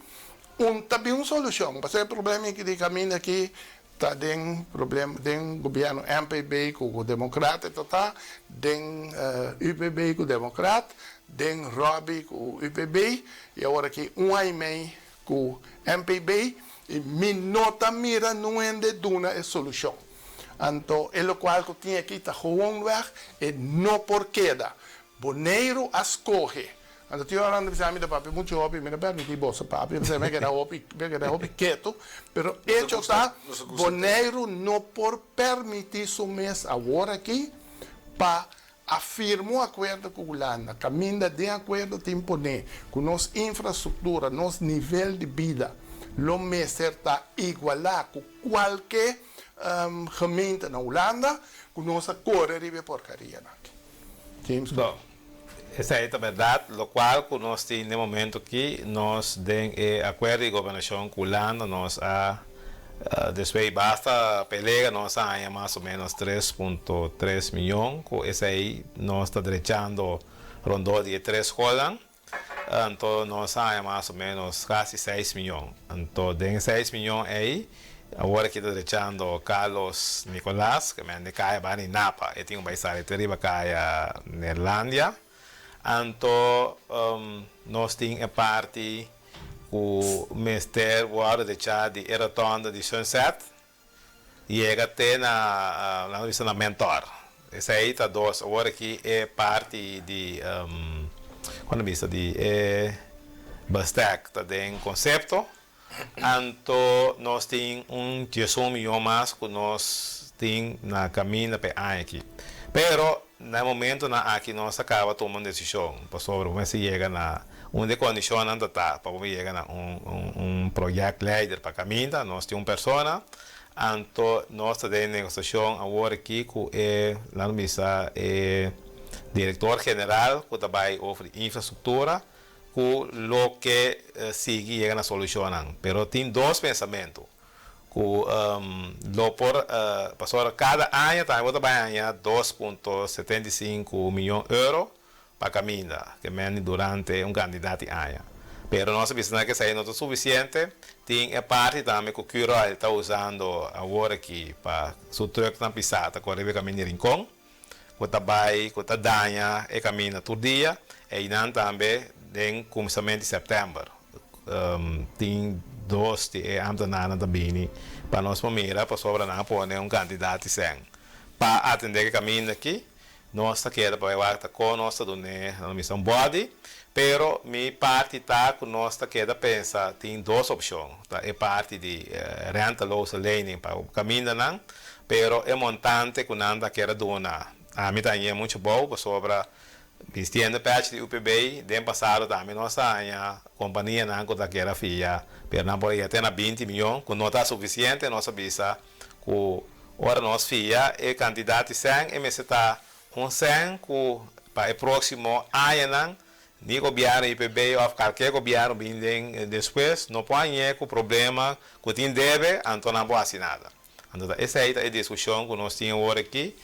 un ta bin un solucion. Pasobra e problema aki di caminda aki ta den problema den gobierno MPB cu democrat e ta ta, den UPB cu democrat, den Robby cu UPB y awor aki un aña y mey cu MPB y mi no ta mira nun hende duna e solucion. Anto e locual cu tin aki ta gewoonweg e no por keda. Boneiru a scoge. Anto tin ora nan ta bisa mi ta papia mucho hopi, mi no permiti boso papia, pasobra mi a keda hopi, mi a keda hopi keto, pero hecho ta Boneiru no por permiti su mes awor aki pa a firma un akuerdo ku Hulanda, kaminda den akuerdo tin pone ku nos infrastruktura, nos nivel di bida lo mester ta igualá ku kualke gemeente na Hulanda, ku nos a kore riba e porkarianan aki. James Bo, esei ta bèrdat, lokual ku nos tin den momento aki, nos den e akuerdo di gobernashon ku Hulanda nos a Despues di basta pelega nos a haña mas o menos 3.3 miyon, ku esei nos ta drechando rondó di e tres skolnan. Anto nos a haña mas o menos kasi 6 miyon. Anto den e 6 miyon ei, awor aki ta drechando Carlos Nicolas, ke men di kaya banda di Napa. E tin ku bai sali te riba kaya Neerlandia. Anto nos tin e parti ku mester wòrdu dechá di e rotonda di Sunset yega te na, nan ta bisa na Mentor. Esei ta dos. Awor aki e parti di, kon ta bisa, di e bestek ta den konsepto. Anto nos tin un 11 miyon mas ku nos tin na kaminda pa e aña aki. Pero. Na e momentonan aki nos a caba tuma un decision pasobra bo mester yega na un di e condicionnan ta ta pa bo yega na un un projectleider pa caminda nos tin un persona anto nos ta den negociacion awor aki cu e laat mi bisa e director general cu ta bay over di infrastructura cu loke sigui yega na solucionnan pero tin dos pensamento. Ku lo por pasobra kada aña tambe bo ta bai haña 2.75 miyon euro pa kaminda ke men durante un kantidat di aña. Pero nos a bisa nan ke esei no ta sufisiente, tin e parti tambe ku Curoil ta usando awor aki pa su trùknan pisá ta kore riba e kaminda di Rincon ku ta bai ku ta daña e kaminda tur dia, einan tambe den kuminsamentu di sèptèmber. Tin dos di e ambtenarnan ta bini pa nos por mira pasobra nan a pone un kantidat di sèn pa atendé ku e kaminda aki. Nos ta keda pa bai wak ta kon nos ta dun'é, nan ta bisa un bòdi, pero mi parti ta ku nos ta keda pensa tin dos opshon, ta e parti di renteloze lening pa kamindanan, pero e montante ku nan ta keda duna ami ta hañ'é muchu bou pasobra Bistiendo pèchi di UPB, den pasado tambe nos a haña kompanianan ku ta keda fia, pero nan por a yega te na 20 mion, ku no ta sufisiente. Nos a bisa ku ora nos fia e kantidat di sèn, e mester ta un sèn ku pa e próksimo añanan ni gobièrnu UPB òf kalke gobièrnu bin den despues no por hañ'é ku problema ku tin debe, anto nan por hasi nada. Anto ta esei ta e diskushon ku nos tin awor aki,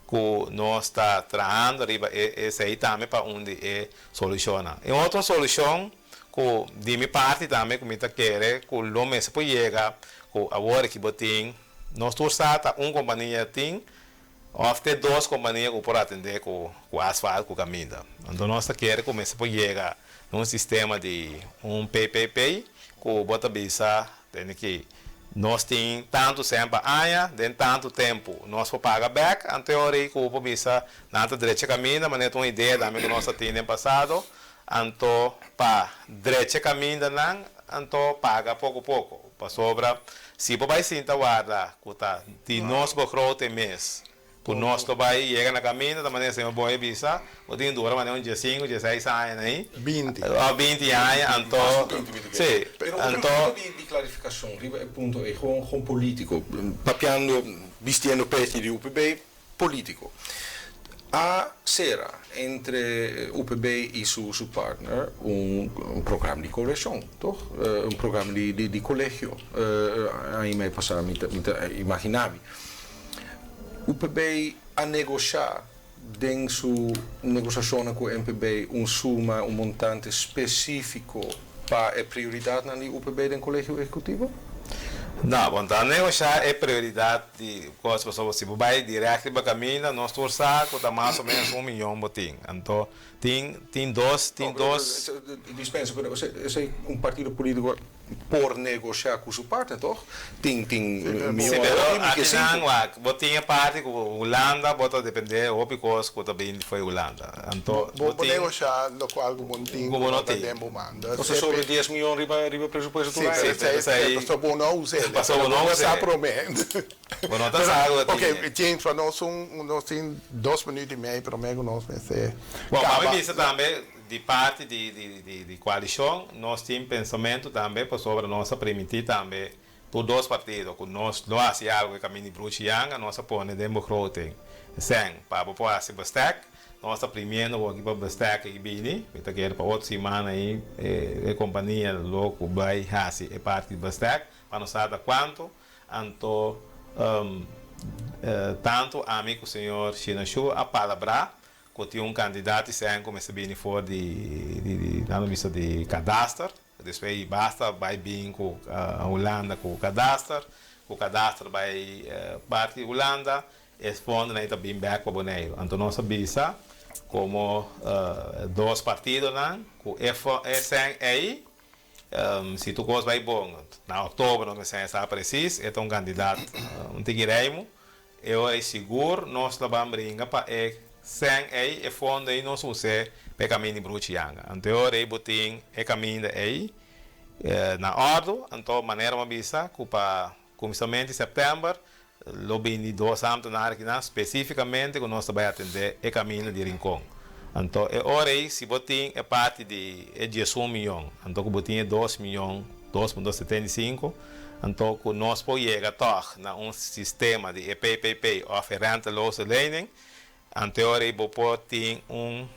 ku nos ta trahando riba e esei tambe pa un di e solushonnan. E otro solushon ku di mi parti tambe ku mi ta kere ku lo mester por yega ku awor aki bo tin, nos tur sa ta un kompania tin òf te dos kompania ku por atendé ku ku asfalt ku kaminda. Anto nos ta kere ku mester por yega na un sistema di un PPP ku bo ta bisa Tende ki nos tin tantu sèn pa aña, den tantu tempu nos por paga bèk. Anto e ora ei ku bo por bisa nan ta drecha kaminda, manera ta un idea tambe ku nos a tin den pasado. Anto pa drecha kamindanan, anto paga poko poko. Pasobra si bo bai sinta warda ku ta di nos begroting mes Ku nos lo bai yega na kaminda ta manera señor Boy a bisa, bo tin dura manera un diesinku, dieseis aña na ei. 20. Òf 20 aña, anto, si, Pero un anto. punto di di klarifikashon riba e punto ei, gewoon gewoon polítiko, papiando, bistiendo pèchi di UPB, polítiko. A sera entre UPB i su su partner un un programa di koalishon, toch? Un programa di di di kolegio, aña i mei pasá mi ta mi ta imaginá mi. UPB a negoshá den su negosashonnan ku MPB un suma, un montante spesífiko pa e prioridatnan di UPB den Kolegio Ehekutivo? No, bo no ta negoshá e prioridat di kos pasobra si bo bai dirèkt riba kaminda nos tur sa ku ta mas o ménos un miyon bo tin. Anto tin tin dos tin dos. Dispensa, pero esei un partido polítiko Por negocia cu su partner toch? Tin tin Sí, pero akinan wak, bo tin e parti cu Hulanda bo ta depende hopi cos cu ta bini fo'i Hulanda. Anto Bo bo por tin negocia locual cu bo no tin cu cu bo no no ta tin. den bo man. Dus Nos ta sobre 10 miyon riba riba presupuesto Sí, tur aña. pero Sí, pero esei esei pasobra bo no a usa el, pasobra pero bo no bo a no sa us'é. prome. Bo no ta sa cu ta Ok, tin. James, pa nos un nos tin dos minuut y mei prome cu nos mester Bon, pa mi caba. bisa tambe Di parti di koalishon nos tin pensamentu tambe pasobra nos a primintí tambe tur dos partido ku nos lo hasi algu e kaminda di Bruchi Yanga nos a pone den begroting sèn pa bo por hasi bestek. Nos ta primiendo bo aki pa bestek aki bini. Mi ta kere pa otro siman ahi e kompania lo ku bai hasi e parti di bestek pa nos sa ta kuantu. Anto tantu ami ku señor Shinashu a palabrá Ku tin un kantidat di sèn ku mester bini for di di nan lo bisa di kadaster. Despues i basta bai bin ku Hulanda ku kadaster, ku kadaster bai parti di Hulanda, e fondonan ei ta bin bèk pa Boneiru. Anto nos a bisa komo dos partidonan ku e e sèn ei si tur kos bai bon na òktober nos mester sa presis e ta un kandidat un tiki reimu. E ora ei sigur nos lo ban bringa pa e sèn ei, e fondo ei nos us'é pa e kaminda di Bruchi Yanga. Anto e ora ei bo tin e kaminda ei na òrdu, anto manera bo a bisa ku pa kuminsamentu di sèptèmber. Lo bini dos ambtenaar akinan spesífikamente ku nos ta bai atendé e kaminda di Rincon. Anto e ora ei si bo tin e parti di e diesun miyon, anto ku bo tin e dos miyon, 2.75, anto ku nos por yega tòg na un sistema di e PPP òf e renteloze lening, anto e ora ei bo por tin un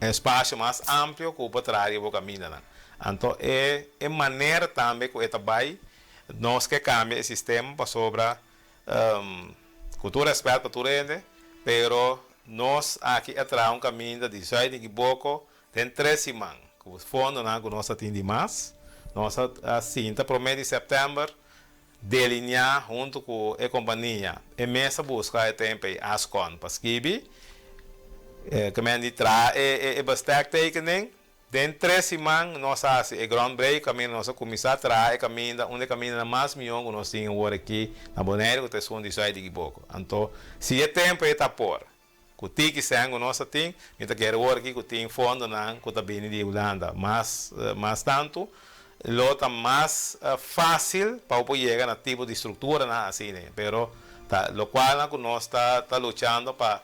espasio mas amplio ku bo por traha riba bo kamindanan. Anto e e manera tambe ku e ta bai Nos ke kambia e sistema pasobra ku tur rèspèt pa tur hende, pero nos aki a traha un kaminda di Zuid Nikiboko den tres siman ku fondonan ku nos a tin di mas. Nos a sinta promé di sèptèmber delineá huntu ku e kompania. E mes a buska e tempu ei Ascon pa skibi, ke men di traha e bestektekening. Den tres siman nos a hasi e groundbreak kaminda nos a kuminsá traha e kaminda, un di e kamindanan mas mihó ku nos tin awor aki na Boneiru ku ta esun di Zuid di Giboko. Anto si e tempu ei ta por, ku tiki sèn ku nos a tin, mi ta kere awor aki ku tin fondonan ku ta bini di Hulanda mas mas tantu, lo ta mas fásil pa bo por yega na tipo di strukturanan asina. Pero ta lokualnan ku nos ta ta luchando pa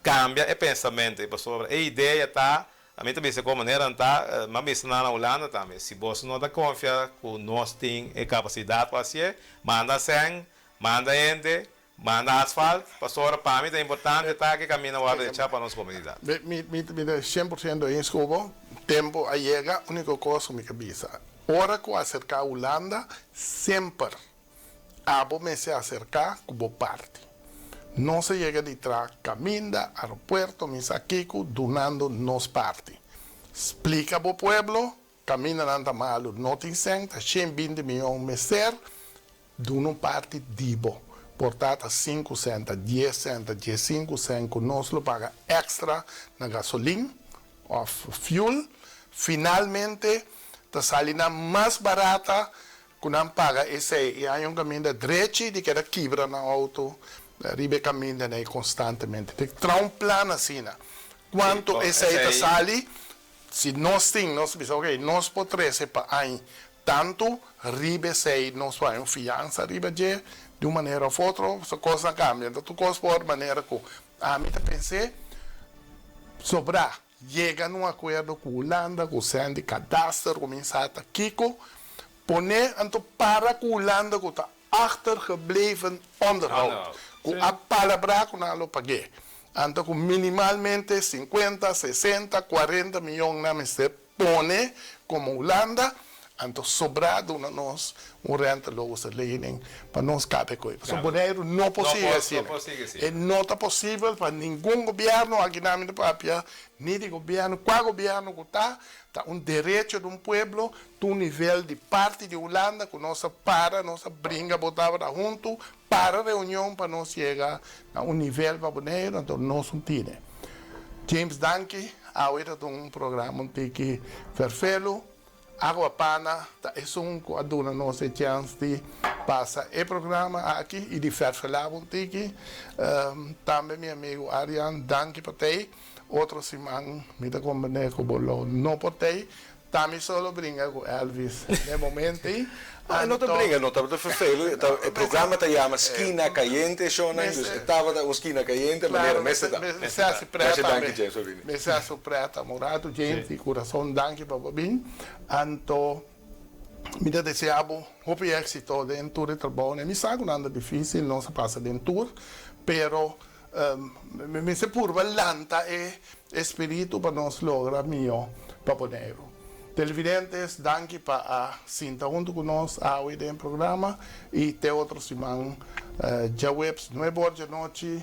kambia e pensamentu ei pasobra e idea ta Ami ta bisa kon manera nan ta, m'a bisa nan na Hulanda tambe, si boso no ta konfia ku nos tin e kapasidat pa hasié, manda sèn, manda hende, manda asfalt, pasobra pa mi ta importante ta ke kaminda wòrdu echá pa nos komunidat. Mi mi ta 100% eens ku bo, tempu a yega, úniko kos ku mi ke bisa, ora ku aserká Hulanda, semper Abo mester aserká ku bo parti. Nos a yega di traha kaminda, aeropuerto, mi sa kiko, dunando nos parti. Splika bo pueblo, kamindanan ta malu, no tin sèn, ta 120 mion mester, duna un parti di bo. Por ta ta sinku sèn, ta dies sèn, ta diesinku sèn ku nos lo paga èkstra na gasolin òf fuel. Finalmente ta sali nan mas barata Ku nan paga esei i haña un kaminda drechi di keda kibra nan outo riba e kaminda nei konstantemente. Tin traha un plan asina. Kuantu esei ta sali, si nos tin, nos bisa oke, nos por trese pa añ tantu, riba esei nos por haña un fiansa riba dje di un manera òf otro, so kosnan kambia. Enton tur kos por manera ku ami ta pens'é sobrá. Yega na un akuerdo ku Hulanda ku sèn di kadaster kuminsá ta kiko pone anto para ku Hulanda ku ta achtergebleven onderhoud ku a palabrá ku nan lo pag'é anto ku minimalmente sinkuenta, sesenta, kuarenta miyon nan mester pone komo Hulanda anto sobrá duna nos un renteloze lening pa nos kabe ku e. Pasobra Boneiru no por sigui asina. E no ta posibel pa ningun gobièrnu, aki nan mi ta papia ni di gobièrnu, kua gobièrnu ku ta, ta un derecho di un pueblo, ta un nivel di parti di Hulanda ku nos a para, nos a bringa bo tabata huntu, para reunion pa nos yega na un nivel pa Boneiru, anto nos un tine. James danki, awe ta un programa un tiki ferfelu. Agua Pana ta esun ku a duna nos e chèns di pasa e programa aki i di fèrfelá un tiki. Tambe mi amigu Arian, danki pa tei. Otro siman mi ta komprendé ku bo lo no por tei. Ta mi solo bringa ku Elvis den momento ei. No, e no ta bringa, no tabata ferfelu. E programa ta yama Skina Kayente, shownan, dus e tabata un skina kayente manera mester ta. Mester hasi preta. Masha danki James pa bini. Mester hasi preta un ratu James di kurason danki pa bo bin. Anto mi ta desea bo hopi exito den tur e trabounan. Mi sa ku nan ta dificil, nos a pasa den tur, pero mi mester purba lanta e espiritu pa nos logra mihó pa Boneiru. Televidentes, danki pa a sinta huntu ku nos awe den programa i te otro siman djaweps nuebe or djanochi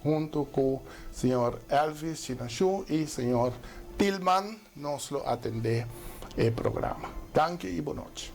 huntu ku señor Elvis Chinashu i señor Tilman nos lo atendé e programa. Danki i bonochi.